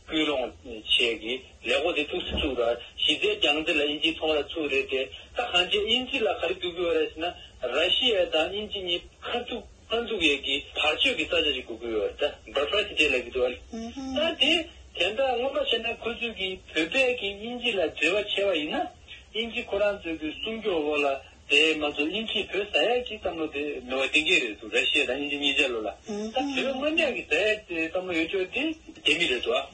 སྐུལ་སློང་བྱེད་ཀྱི་ལས་འགུལ་དེ་ཐུགས་སུ་ཚུགས་ར། གཞི་རྩའི་རྒྱང་རྩེ་ལ་དབྱིན་ཇིའི་ཚོང་ར་ཚུགས་རེད་དེ། ད་གང་ཅི་དབྱིན་ཇི་ལ་ག་རེ་དགོས་ཀྱི་ཡོད་རེད་ཟེར་ན། ར་ཤི་ཡ་དང་དབྱིན་ཇི་གཉིས་ཁ་ཐུག་ཁ་ཐུག་ཡས་ཀྱི་བར་གཅོད་ཀྱི་ས་ཆ་ཞིག་དགོས་ཀྱི་ཡོད་རེད། ད་བྷ་ཕར་སི་ཊེཊ་ལབ་ཀྱི་འདུག་ཨ། ད་དེ་དེ་འདྲ་མངོན་པ་བྱས་ན་ཁོ་ཚོས་ཀྱི་བོད་པས་ཀྱི་དབྱིན་ཇི་ལ་འབྲེལ་བ་བྱས་པ་ཡིན་ན། དབྱིན་ཇི་ཁོ་རང་ཚོའི་གི་སྲུང་སྐྱོབ་འོག་ལ། དེ་མ་གཏོགས་དབྱིན་ཇིས་བོད་ཟ་ཡག་གི་བསམ་བློ་དེ་མེད་པ་གཏན་འཁེལ་རེད་འདུག་ར་ཤི་ཡ་དང་དབྱིན་ཇི་གཉིས་ཆ་ལོ་ལ། ད་བོད་དངོས་གནས་ཀྱི་ཟ་ཡག་གི་བསམ་བློ་ཡོད་ཆོག་དེ་བདེན་མི་རེད་འདུག་ཨ།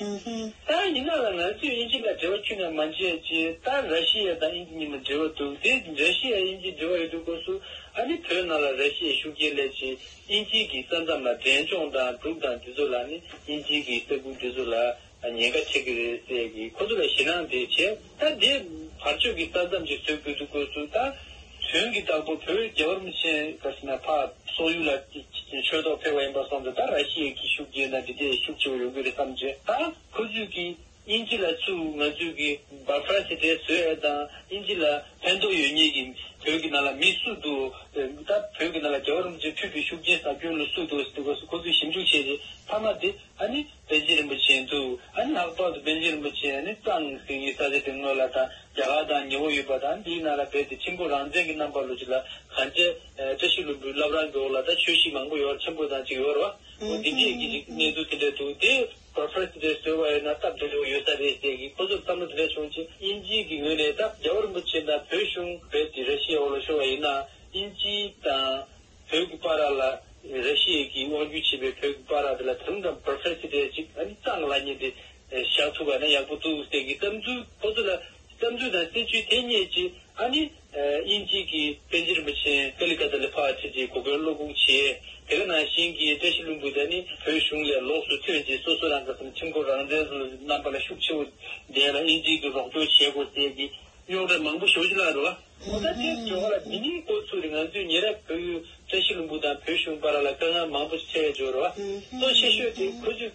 ད་ཡིན་ན་ལ་ང་ཚོས་དབྱིན་ཇི་ལ་འབྲེལ་བ་ཁྱོན་ནས་མ་བྱས་ཅེས། ད་ར་ཤི་ཡ་དང་དབྱིན་ཇི་གཉིས་ལ་འབྲེལ་བ་འདུག་དེ་ར་ཤི་ཡ་དབྱིན་ཇི་འབྲེལ་བ་ཡོད་དུས་སྐབས་སུ། ཨ་ནི་བོད་ནང་ལ་ར་ཤི་ཡའི་ཤུགས་རྐྱེན་སླེབས་ཅིང་དབྱིན་ཇི་གི་ས་མཚམས་ལ་འབྲས་ལྗོངས་དང་འབྲུག་དང་དེ་ཚོ་ལ་ནི་དབྱིན་ཇི་གི་ས་ཁུལ་དེ་ཚོ་ལ་ཉེན་ཁ་འཕྲད་ཀྱི་རེད་ཟེར་གི་ཁོ་ཚོ་ལ་ཞེད་སྣང་དེ་བྱས། ད་དེ་བར་གཅོད་ཀྱི་ས་མཚམས་ཅིག་བཟོ་དགོས་དུས་སྐབས་སུ། ད་དོན་གྱི་བདག་པོ་བོད་རྒྱལ་བ་རིན་པོ་ཆེ་ག་ཟེར་ན་ཕར་སོག་ཡུལ་ལ་ཆོས་ཐོག་ཕེབས་པ་ཡིན་པ་སོང་ཙང་། ད་ར་ཤི་ཡའི་གི་ཤུགས་རྐྱེན་དང་དེ་འདྲའི་ཤུགས་ཆེ་བོ་ཡོང་གི་རེད་བསམ་བྱས། ད་ཁོ་ཚོས་ཀྱི་དབྱིན་ཇི་ལ་ཚུར་ང་ཚོས་ཀྱི་བྷ་ཕར་སི་ཊེཊ་བཟོ་ཡ་དང་། དབྱིན་ཇི་ལ་ཕན་ཐོགས་ཡོད་མཁན་གྱི་བོད་ཀྱི་ནང་ལ་མི་སུ་འདུག་ད་བོད་ཀྱི་ནང་ལ་རྒྱལ་བ་རིན་པོ་ཆེ་ཕུལ་བའི་ཤུགས་རྐྱེན་ཟབ་སྦྱོང་ལ་སུ་འདུག་ཟེར་དུས་སྐབས་སུ། ཁོ་ཚོས་ཞིབ་འཇུག་བྱས་རྗེས་མཐའ་མ་དེ། ཨ་ནི་པཎ་ཆེན་རིན་པོ་ཆེ་འདུག་ཨ་ནི་ལྷག་པར་དུ་པཎ་ཆེན་རིན་པོ་ཆེ་ཨ་ནི་གཙང་ཟེར་གྱི་ས་ཆ་དེ་སྔོན་ལ་ད་རྒྱ་གར་དང་ཉེ་བོ་ཡོད་པ་དང་། འདིའི་ནང་ལ་རྦད་དེ་ཁྲིམས་སྐྱོང་རང་བཙན་གྱི་རྣམ་པ་ལོ་ཅིག་ལ་གང་ཅི། བཀྲ་ཤིས་ལྷུན་པོའི་བླ་བྲང་གི་འོག་ལ་ད་ཆོས་གཞིས་མང་པོ་ཡོད། ཆེན་པོ་དང་ཅིག་ཡོད་རེད་བ། འོ་འདི་འདྲའི་གི་ཅིག་གནས་ཚུལ་དེ་འདྲ་འདུག་དེ་བྷ་ཕར་སི་ཊེཊ་བཟོས་པ་ཡིན་ན་སྟབས་བདེ་པོ་ཡོད་ས་རེད་ཟེར་གི་ཁོ་ཚོར་བསམ་བློ་དེ་འདྲ་བྱུང་རྗེས། དབྱིན་ཇི་གི་ངོས་ནས་ད་རྒྱལ་བ་རིན་པོ་ཆེ་དང་བོད་གཞུང་རྦད་དེ་ར་ཤི་ཡའི་འོག་ལ་ཤོར་བ་ཡིན་ན། དབྱིན་ཇི་དང་བོད་ཀྱི་བར་ལ། ར་ཤི་ཡ་གིས་དབང་སྒྱུར་བྱེད་པའི་བོད་ཀྱི་བར་དེ་ལ་ད་རུང་ད་བྷ་ཕར་སི་ཊེཊ་ཅིག་ཨ་ནི་གཙང་ལ་ཉེ་དེ་བཞག་ཐུབ་པ་ན་ཡག་པོ་འདུག་ཟེར་གི་བསམ་ཚུལ། ཁོ་ཚོ་ལ་བསམ་ཚུལ་དང་སྲིད་བྱུས་དེ་རྙེད་རྗེས། ཨ་ནི་དབྱིན་ཇི་གིས་པཎ་ཆེན་རིན་པོ་ཆེ་ཀ་ལི་ཀ་ཏ་ལ་ཕར་ཁྲིད་དེ་གོ་སྐོན་སློབ་ཁུག་བྱས། དེ་ག་ནང་བཞིན་གྱི་བཀྲ་ཤིས་ལྷུན་པོ་དེ་ནི་བོད་གཞུང་ལས་ལོགས་སུ་ཐོན་རྗེས་སོ་སོ་རང་གི་ཁྲིམས་སྐྱོང་རང་བཙན་སོགས་རྣམ་པ་ལ་ཤུགས་ཆེ་བོ་ལྡན་ལ་དབྱིན་ཇི་གིས་རོགས་སྐྱོར་བྱེད་དགོས་ཟེར་གི་རྙོག་དྲ་མང་པོ་ཞེ་པོ་ཅིག་བརླག་འགྲོ་བ། འོ་ད་དེ་ཇོ་ཁ་ལ་འདི་ནི་ཁོ་ཚོ་རེད། ང་ཚོས་ཉེ་རབས་བོད་ཡུལ་བཀྲ་ཤིས་ལྷུན་པོ་དང་བོད་གཞུང་བར་ལ་དཀའ་ངལ་མང་པོ་ཞིག་འཕྲད་ཡོད་ཇོ་རེད་བ། གཙོ་ཆེ་ཤོས་དེ་ཁོ་ཚོའི་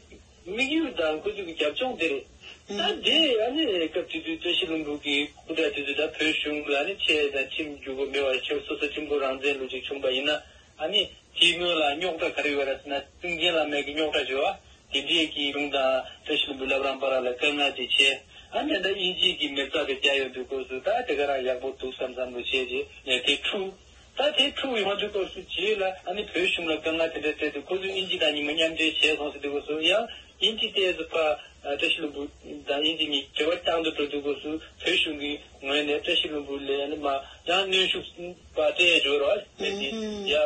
དམིགས་ཡུལ་དང་ཁོ་ཚོའི་རྒྱབ་ལྗོངས་དེ་རེད། ད་དེ་ཨ་ནི་སྐབས་དེ་དུས་བཀྲ་ཤིས་ལྷུན་པོ་གི་སྐུ་དྲག་དེ་ཚོས་ད་བོད་གཞུང་ལ་ནི་ཆེ་དང་ཁྲིམས་འགྱུར་དགོས་མེད་པ་ཆེ་སོ་སོ་ཁྲིམས་སྐྱོང་རང་བཙན་ལུགས་ཅིག་བྱུང་པ་ཡིན་ན། ཨ་ནི་དེའི་སྔོན་ལ་རྙོག་དྲ་ག་རེ་ཡོད་རེད་ཟེར་ན། སྲིད་འཛིན་བླ་མའི་གི་རྙོག་དྲ་ཅིག་ཡོད་བ། དེ་འདྲའི་གི་གཞུང་དང་བཀྲ་ཤིས་ལྷུན་པོའི་བླ་བྲང་བར་ལ་དཀའ་ངལ་ཅིག་བྱས། ཨ་ནི་ད་དབྱིན་ཇི་གི་མེ་བཙའ་དེ་རྒྱག་ཡོང་དུས་སྐབས་སུ། ད་དེ་ག་རང་ཡག་པོ་འདུག་བསམ་བསམ་བློ་བྱས་རྗེས་ནས་དེ་འཁྲུག་ད་དེ་འཁྲུག་ཡོང་དུས་སྐབས་སུ་རྗེས་ལ་ཨ་ནི་བོད་གཞུང་ལ་དཀའ་ངལ་དེ་འདྲ་སྤྲད་དུས། ཁོ་ཚོས་དབྱིན་ཇི་དང་ཉིན་མོ་མཉམ་འབྲེལ་བྱས་སོང་ཟེར་དུས་སྐབས་སུ། ཡང་དབྱིན་ཇི་ཏོག་ཙམ་ཕར་བཀྲ་ཤིས་ལྷུན་པོ་དང་དབྱིན་ཇི་གཉིས་འབྲེལ་བ་བཏང་དུ་འགྲོ་དུས་སྐབས་སུ། བོད་གཞུང་གི་ངོས་ནས་བཀྲ་ཤིས་ལྷུན་པོ་ལ་ཨ་ནི་མར་ཡང་གནོན་ཤུགས་པ་སྤྲད་ཡ་ཅིག་ཡོད་རེད་བ། དེ་ཡ་ཨ་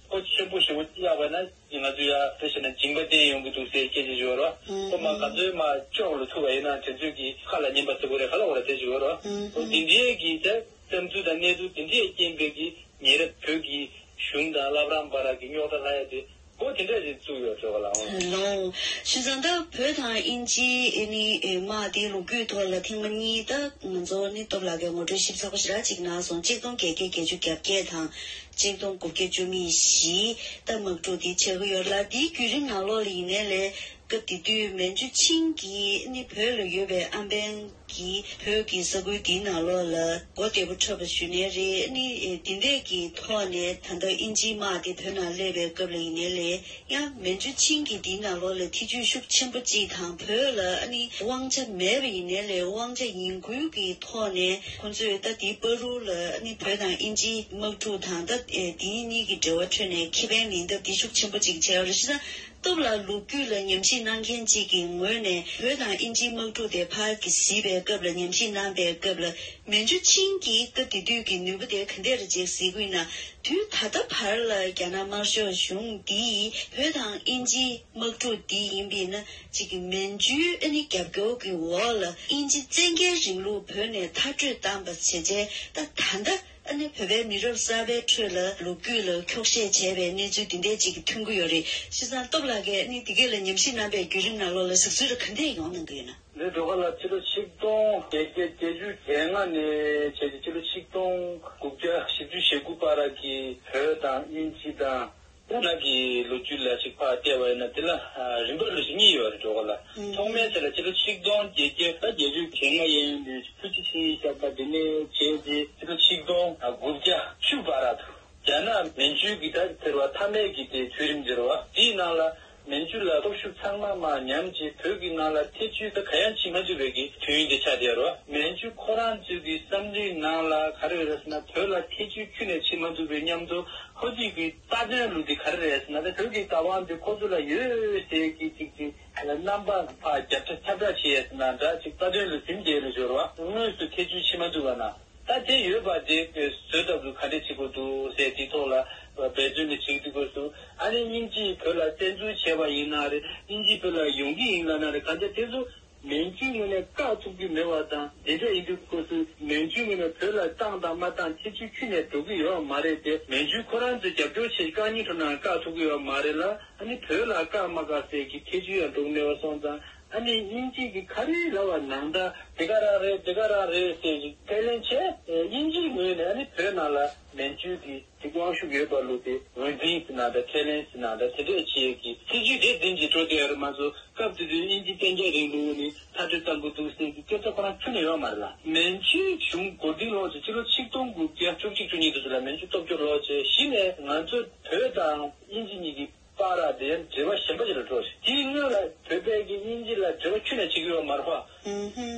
ཁོ་ཆེན་པོ་ཞེ་པོ་གཡག་པ་ན་ང་ཚོ་ཡ་དཔེ་བྱས་ན་སྦྱིན་པ་བསྟན་ཡོང་གི་འདུག་ཟེར་སྐད་ཆ་ཅིག་ཡོད་རེད་བ། ཁོ་མར་ག་ཚོད་མར་ལྕོག་ལ་ཐུག་པ་ཡིན་ན་དེ་ཚོད་ཀྱི་ཁ་ལ་ཉན་པ་ཟེར་དགོས་རེད། ག་ལ་འོ་རེད། དེ་ཅིག་ཡོད་རེད་བ། འོ་འདི་འདྲའི་གི་ད་བསམ་ཚུལ་དང་གནས་ཚུལ་དེ་འདྲའི་རྐྱེན་པས་ཀྱི་ཉེ་རབས་བོད་ཀྱི་གཞུང་དང་བླ་བྲང་བར་གྱི་རྙོག་དྲ་ལྷག་ཡ་དེ་འོ་དེ་འདྲ་ཞིག་བཙུགས་ཡོད་ཅོག་ལ་འོང་། ལོ། བྱས་ཙང་ད་བོད་དང་དབྱིན་ཇི་ཨེ་ནི་ཨེ་དམག་དེའི་ལོ་རྒྱུས་ཐོག་ལ་ཐེངས་མ་གཉིས་ད་ང་ཚོ་ནི་སྟོབས་ལགས་ཀྱིས་ངོ་སྤྲོད་ཞིབ་ཚགས་པོ་ཞེ་དྲག་ཅིག་གནང་སོང་། གཅིག་སྟོང་བརྒྱད་བརྒྱ་བརྒྱད་ཅུ་གྱ་བརྒྱད་དང་གཅིག་སྟོང་དགུ་བརྒྱ་བཅུ་མེད་བཞི་ད་དམག་འཁྲུག་དེ་བྱེད་ཀྱི་ཡོད་ལ། དེའི་བརྒྱུད་རིམ་ནང་ལོགས་ལ་ཡིན་ནའི་ལས། སྐབས་དེ་དུས་མན་ཇུ་ཆིང་གིས་ནི་བོད་ལ་ཡོད་པའི་ཨམ་བན་གྱི་བོད་ཀྱི་ས་ཁུལ་དེའི་ནང་ལོགས་ལ་གོ་བདེ་པོ་འཕྲོད་པ་ཞུ་ནའི་རེད། ནི་དེ་འདྲས་ཀྱི་ཐོག་ནས་ད་ལྟ་དབྱིན་ཇིའི་དམག་དེ་བོད་ནང་སླེབས་པའི་སྐབས་ལ་ཡིན་ནའི་ལས། ཡང་མན་ཇུ་ཆིང་གིས་དེའི་ནང་ལོགས་ལ་ཐེ་ཇུས་ཤུགས་ཆེན་པོ་གཅིག་དང་། བོད་ལ་ནི་དབང་ཆ་མེད་པ་ཡིན་ནའི་ལས། དབང་ཆ་ཡིན་ཁུལ་གྱི་ཐོག་ནས་ཁོང་ཚོས་ད་དེའི་བར་དུ་ལ་ནི་བོད་དང་དབྱིན་ཇིའི་དམག་འཁྲུག་དང་། ད་དེ་གཉིས་ཀྱི་འབྲེལ་བ་ཁྲོད་ནས་ཁེ་ཕན་ལེན་ཐབས་དེ་ཤུགས་ཆེན་པོ་གཅིག་བྱས་པ་རེད། བྱས་ཙང་། སྟོབས་ལགས་ལོ་རྒྱུས་ལ་ཉམས་ཞིབ་གནང་མཁན་གཅིག་གི་ངོས་ནས། བོད་དང་དབྱིན་ཇིའི་དམག་འཁྲུག་དེ་ཕར་གྱི་གཟིགས་པའི་སྐབས་ལ། ཉམས་ཞིབ་གནང་པའི་སྐབས་ལ། མན་ཇུ་ཆིང་གིས་སྐབས་དེ་དུས་ཀྱི་ནུས་པ་དེ་ག་འདྲ་རེ་བྱས་གཟིགས་ཀྱི་ཡོད་ན། དུས་ད་ལྟ་བར་ལ་རྒྱ་ནག་དམར་ཤོག་གཞུང་འདིས་བོད་དང་དབྱིན་ཇིའི་དམག་འཁྲུག་འདི་ཡིན་པས་ན། གཅིག་གི་མན་ཇུའི་ཨ་ནི་རྒྱབ་སྐྱོར་གྱི་འོག་ལ་དབྱིན་ཇི་བཙན་རྒྱལ་རིང་ལུགས་བོད་ནས་མཐར་སྐྲོད་བཏང་པ་བྱས་རྗེས། ད་ད་ལྟ། ཨ་ནི་བོད་པའི་མི་རབས་གསར་པའི་ཁྲོད་ལ་ལོ་རྒྱུས་ལ་འཁྱོག་བཤད་བྱས་པའི་གནས་ཚུལ་འདི་འདྲས་ཅིག་ཐོན་གྱི་ཡོད་རེད། བྱས་ཙང་སྟོབས་ལགས་ཀྱིས་ཨ་ནི་འདི་གས་ལ་ཉམས་ཞིབ་གནང་པའི་བརྒྱུད་རིམ་ནང་ལོགས་ལ་གཟིགས་ཚུལ་ག་འདྲས་ཡོང་གནང་གི་ཡོད་ན། ལས་འགྲོ་ཁ་ལ་ཕྱི་ལོ་ཆིག་སྟོང་བརྒྱད་བརྒྱ་བརྒྱད་ཅུ་གྱ་ལྔ་ནས་བྱས་ཏེ་ཕྱི་ལོ་ཆིག་སྟོང་དགུ་བརྒྱ་བཞི་བཅུ་ཞེ་དགུ་བར་གྱི་བོད་དང་དབྱིན་ཇི་དང་རྒྱ་ནག་གི་ལོ་རྒྱུས་ལ་ཅིག་ཕར་བལྟས་པ་ཡིན་ན་དེ་ལ་ཨ་རིམ་པ་ལོ་རྒྱུས་གཉིས་ཡོད་རེད་འགྲོ་ཁ་ལ། ཨང་། ཐོག་མའི་ཆ་ལ་ཕྱི་ལོ་ཆིག་སྟོང་བརྒྱད་བརྒྱ་བརྒྱད་ཅུ་གྱ་ལྔ་ཡན་དུ་ཕུ་ཅི་ཆིང་ཞབས་པ་དེ་ནས་བྱས་ཏེ་ཕྱི་ལོ་ཆིག་སྟོང་དགུ་བརྒྱ་བཅུ་བར་དུ། རྒྱ་ནག་མན་ཇུ་གི་ད་ཟེར་བ་མཐའ་མའི་གི་དེ་དུས་རིམ་ཟེར་བ་དེའི་ནང་ལ་མན་ཇུ་ལ་སྟོབས་ཤུགས་ཚང་མ་མར་ཉམས་བྱས་བོད་ཀྱི་ནང་ལ་ཐེ་བྱུས་ད་ག་ཡང་བྱེད་མ་ཐུབ་པའི་གི་དུས་ཡུན་དེ་ཆགས་བསྡད་ཡོད་རེད་བ། མན་ཇུ་ཁོ་རང་ཚོའི་གི་བསམ་བློའི་ནང་ལ་ག་རེ་ཡོད་རེད་ཟེར་ན་བོད་ལ་ཐེ་བྱུས་ཁྱོན་ནས་བྱེད་མ་ཐུབ་པའི་མཉམ་དུ་ཁོ་ཚོའི་གི་རྩ་དོན་ལུགས་དེ་ག་རེ་རེད་ཟེར་ན་ད་བོད་ཀྱི་བདག་དབང་དེ་ཁོ་ཚོ་ལ་ཡོད་ཟེར་གི་ཅིག་ཅིག་རྣམ་པ་ཕར་རྒྱབ་ཁྲ་ཁྱབ་བསྒྲགས་བྱེད་ཡས་ཟེར་ན་འདྲ་ཅིག་རྩ་དོན་ལུགས་ཟིན་བསྡད་ལུགས་ཡོད་རེད་བ། དངོས་སུ་ཐེ་བྱུས་བྱེད་མ་ཐུབ་པ་ན། ད་དེ་ཡོད་པ་དེ་བཟོ་ཐབས་ལ་ག་འདྲས་བྱེད་དགོས་འདུག་ཟེར་དེ་ཐོག་ལ་འབད་བརྩོན་ནས་བྱེད་ཀྱི་འདུག་དགོས་སུ། ཨ་ནི་དབྱིན་ཇིས་བོད་ལ་བཙན་འཛུལ་བྱས་པ་ཡིན་ན་རེད། དབྱིན་ཇི་བོད་ལ་ཡོང་གི་ཡིན་ལབ་ན་རེད། གང་ལྟར་དེ་ཚོ་མན་ཇུའི་ངོས་ནས་བཀག་ཐུབ་ཀྱི་མེད་པ་དང་དེ་འདྲ་ཡིན་དུས་དགོས་སུ་མན་ཇུའི་ངོས་ནས་བོད་ལ་བཏང་དང་མ་བཏང་ཐེ་བྱུས་ཁྱོན་ནས་འགྲོ་གི་ཡོད་མ་རེད་དེ། མན་ཇུ་ཁོ་རང་ཚོས་རྒྱབ་སྐྱོར་བྱེད་རྐང་གཉིས་ཁྲོད་ནང་བཀག་ཐུབ་ཀྱི་ཡོད་མ་རེད་ལ། ཨ་ནི་བོད་ལ་བཀག་མ་བཀག་ཟེར་གྱི་ཐེ་བྱུས་ཡང་འགྲོ་གི་མེད་པ་སོང་ཙང་། ཨ་ནི་དབྱིན་ཇི་གི་ག་རེ་ལབ་པ་ནང་ལྟར་དེ་ག་རང་རེད་དེ་ག་རང་རེད་ཟེར་གྱི་ཁས་ལེན་བྱས། དབྱིན་ཇིའི་ངོས་ནས་ཨ་ནི་བོད་ནང་ལ་མན་ཇུ་གི་དབང་ཤུགས་ཡོད་པ་ལུགས་དེ་ངོས་འཛིན་ཟེར་ན་འདྲ་ཁས་ལེན་ཟེར་ན་འདྲ་དེ་འདྲས་བྱེད་ཀྱི་སྲིད་ཇུས་དེ་འཛིན་གྱི་འགྲོ་བསྡད་ཡོད་རེད་མ་གཏོགས། སྐབས་དེ་དུས་དབྱིན་ཇི་བཙན་རྒྱལ་རིང་ལུགས་ནི་མཐར་སྐྲོད་གཏང་གི་འདུག་ཟེར་གྱི་སྐད་ཆ་ཁོ་རང་ཁྱོན་ནས་ཡོད་མ་རེད་ལ། མན་ཇུའི་གཞུང་མགོ་རྟིང་སློག་བྱས་ཕྱི་ལོ་ཆིག་སྟོང་དགུ་བརྒྱ་བཅུ་གཅིག་བཅུ་གཉིས་དུས་སུ་ལ་མན་ཇུ་སྟོབས་འབྱོར་ལོག་བྱས་གཞི་ནས་ང་ཚོ་བོད་དང་དབྱིན་ཇི་གཉིས་ཀྱི་བར་དེ་འབྲེལ་བ་གཞན་པ་ཞིག་ལ་འགྲོ་བཞིན། དེའི་སྔོན་ལ་བོད་པས་ཀྱི་དབྱིན་ཇི་ལ་འབྲེལ་བ་ཁྱོན་ནས་བྱེད་ཀྱི་ཡོད་མ་རེད་པ།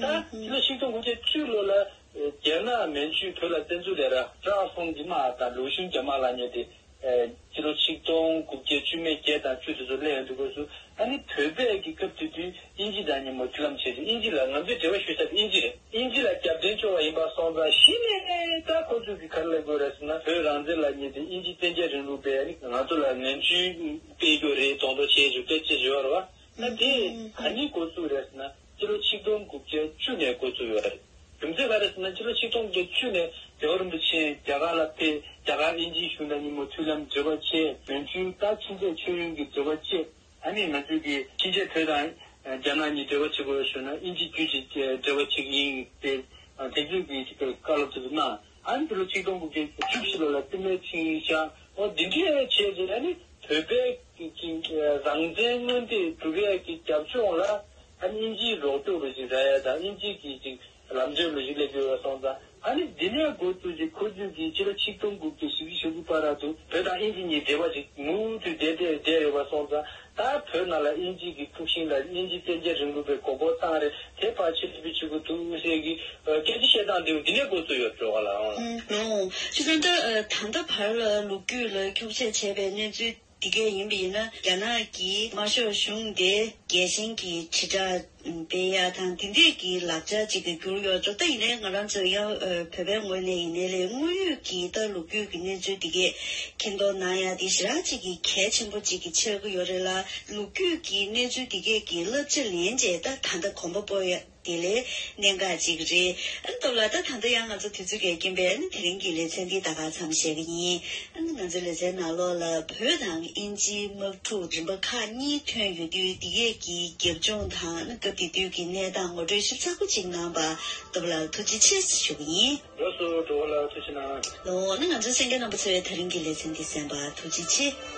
ད་ཕྱི་ལོ་ཆིག་སྟོང་དགུ་བརྒྱ་བཅུ་ལོ་ལ་རྒྱ་ནག་མན་ཇུས་བོད་ལ་བཙན་འཛུལ་ལས་ར་ཀྲའོ་ཧྥུང་ལི་མ་དང་ལུའུ་ཞུན་རྒྱ་དམར་ལ་ཉེ་དེ། ཕྱི་ལོ་ཆིག་སྟོང་དགུ་བརྒྱ་བཅུ་མེད་བརྒྱད་དང་བཅུ་དེ་ཚོ་སླེབས་ཡོང་དུས་སྐབས་སུ་ཨ་ནི་བོད་པས་ཀྱི་སྐབས་དེ་དུས་དབྱིན་ཇི་དང་མཉམ་པོ་མཐུན་ལམ་བྱས་ཏེ་དབྱིན་ཇི་ལ་ང་ཚོས་འབྲེལ་བ་ཞུ་ས་དེ་དབྱིན་ཇི་རེད། དབྱིན་ཇི་ལ་རྒྱབ་རྟེན་བཅོལ་བ་ཡིན་པ་སོང་ཙང་གཞི་ནས་ད་ཁོ་ཚོས་ཀྱི་ག་རེ་ལབ་དགོས་རེད་ཟེར་ན་བོད་རང་བཙན་ལ་ཉེ་དེ་དབྱིན་ཇི་བཙན་རྒྱལ་རིང་ལུགས་པས་ཨ་ནི་ང་ཚོ་ལ་ངན་ཇུས་སྤེལ་རྒྱུ་རེད་གདོང་ཐོག་བྱས་རྒྱུ་སྐད་ཆ་ཞུ་བ་རེད་བ། ད་དེ་ག་ནས་འགོ་བཙུགས་རེད་ཟེར་ན་ཕྱི་ལོ་ཆིག་སྟོང་དགུ་བརྒྱ་བཅུ་ནས་འགོ་བཙུགས་ཡོད་རེད། རྒྱུ་མཚན་ག་རེ་ཟེར་ན་ཕྱི་ལོ་ཆིག་སྟོང་དགུ་བརྒྱ་བཅུ་ནས་རྒྱལ་བ་རིན་པོ་ཆེ་རྒྱ་གར་ལ་ཕེབས། རྒྱ་གར་དབྱིན་ཇིའི་གཞུང་དང་མཉམ་པོ་མཐུན་ལམ་འབྲེལ་བ་བྱས། མན་ཇུ་ད་ཕྱིན་ཆད་མཆོད་ཡོན་གྱི་འབྲེལ་བ་བྱས། ཨ་ནི་ང་ཚོས་ཀྱི་ཕྱིན་ཆད་བོད་དང་རྒྱ་ནག་གཉིས་འབྲེལ་བ་བྱེད་དགོས་ཞུ་ན་དབྱིན་ཇི་བརྒྱུད་ཀྱི་འབྲེལ་བ་བྱེད་ཀྱི་ཡིན་ཟེར་དེ་ཚོའི་གི་བཀའ་སློབ་དེ་ཚོ་གནང་། ཨ་ནི་ཕྱི་ལོ་ཆིག་སྟོང་དགུ་བརྒྱ་བཅུ་བཞི་ལོ་ལ་བསྟི་གནས་ཆིངས་ཡིག་བཞག་འོ་འདི་འདྲའི་བྱས་རྗེས་ཨ་ནི་བོད་པའི་གི་རང་བཙན་མངོན་འདོད་སྒྲུབ་ཡས་ཀྱི་རྒྱབ་ལྗོངས་ལ་ཨ་ནི་དབྱིན་ཇིའི་རོགས་སྐྱོར་ལོ་ཞིག་རག་ཡ་དང་དབྱིན་ཇི་གི་ཅིག་ལམ་སྟོན་ལོ་ཞིག་སླེབས་ཡོད་པ་སོང་ཙང་ཨ་ནི་འདི་ནས་འགོ་བཙུགས་ཀྱི་ཁོ་ཚོས་ཀྱི་ཕྱི་ལོ་ཆིག་སྟོང་དགུ་བརྒྱ་བཞི་བཅུ་ཞེ་དགུ་བར་དུ་བོད་དང་དབྱིན་ཇི་གཉིས་འབྲེལ་བ་ཞིག་མུ་མཐུད་བསྡད་བསྡད་བསྡད་ཡོད་པ་སོང་ཙང་ད་བོད་ནང་ལ་དབྱིན་ཇི་གི་དཀྲུག་ཤིང་ལ་དབྱིན་ཇི་བཙན་རྒྱལ་རིང་ལུགས་པའི་མགོ་སྐོར་བཏང་རེད། དེ་ཕར་ཕྱིར་འབུད་བྱེད་དགོས་འདུག་ཟེར་གྱི་སྐད་ཆ་བཤད་སྟངས་འདི་འདི་ནས་འགོ་བཙུགས་ཡོད་འགྲོ་ག་ལ་ཨང་། ལོ། བྱས་ཙང་ད་ད་ལྟ་བར་ལ་ལོ་རྒྱུས་ལ་འཁྱོག་བཤད་བྱས་པའི་གནས་ཚུལ་འདི་གས་ཡིན་པ་ཡིན་ན་རྒྱ་ནག་གི་དམར་ཤོག་གཞུང་དེ་རྒྱལ་ཞེན་གྱི་དྲིལ་བསྒྲགས་སྤེལ་ཡ་དང་དེ་འདྲས་ཀྱི་ལག་ཆ་ཅིག་ཏུ་གྱུར་ཡོད་འགྲོ། ད་ཡིན་ནའི་ང་རང་ཚོ་ཡང་བོད་པའི་ངོས་ནས་ཡིན་ནའི་ལས་དངོས་ཡོད་ཀྱི་ད་ལོ་རྒྱུས་ཀྱི་གནས་ཚུལ་འདི་གས་མཁྱེན་རྟོགས་གནང་ཡ་དེ་ཞེ་དྲག་ཅིག་གི་གལ་ཆེན་པོ་ཅིག་གི་ཆགས་ཀྱི་ཡོད་རེད་ལ། ལོ་རྒྱུས་ཀྱི་གནས་ཚུལ་འདི་གས་ཀྱི་བསླབ་བྱ་ལེན་བྱས་ད་ད་ལྟ་གོམ་པ་སྤོ་ཡ། དེ་ལས་གནད་འགག་ཅིག་རེད། ཨ་ནི་སྟོབས་ལགས་ད་ད་ལྟ་ཡང་ང་ཚོ་དུས་ཚོད་ཀྱིས་རྐྱེན་པས་ཨ་ནི་དེ་རིང་གི་ལེ་ཚན་འདི་ད་ག་མཚམས་བཞག་གི་ཡིན། ཨ་ནི་ང་ཚོའི་ལེ་ཚན་ནང་ལོགས་ལ་བོད་དང་དབྱིན་ཇིའི་དམག་འཁྲུག་རིམ་པ་ཁག་གཉིས་ཐོན་ཡོད་དུས་འདི་གས་ཀྱི་རྒྱབ་ལྗོངས་དང་ཨ་ནི་སྐབས་དེ་དུས་ཀྱི་གནས་སྟངས་ངོ་སྤྲོད་ཞིབ་ཚགས་པོ་ཅིག་གནང་པ་སྟོབས་ལགས་ཐུགས་རྗེ་ཆེ་ཞུ་གི་ཡིན། ལགས་སོ་འགྲོ་བ་ལ་ཐུགས་རྗེ་གནང་། ལོ། ཨ་ནི་ང་ཚོའི་གསན་མཁན་རྣམ་པ་ཚོས་དེ་རིང་གི་ལེ་ཚན་འདི་གསན་པ་ཐུགས་རྗེ་ཆེ།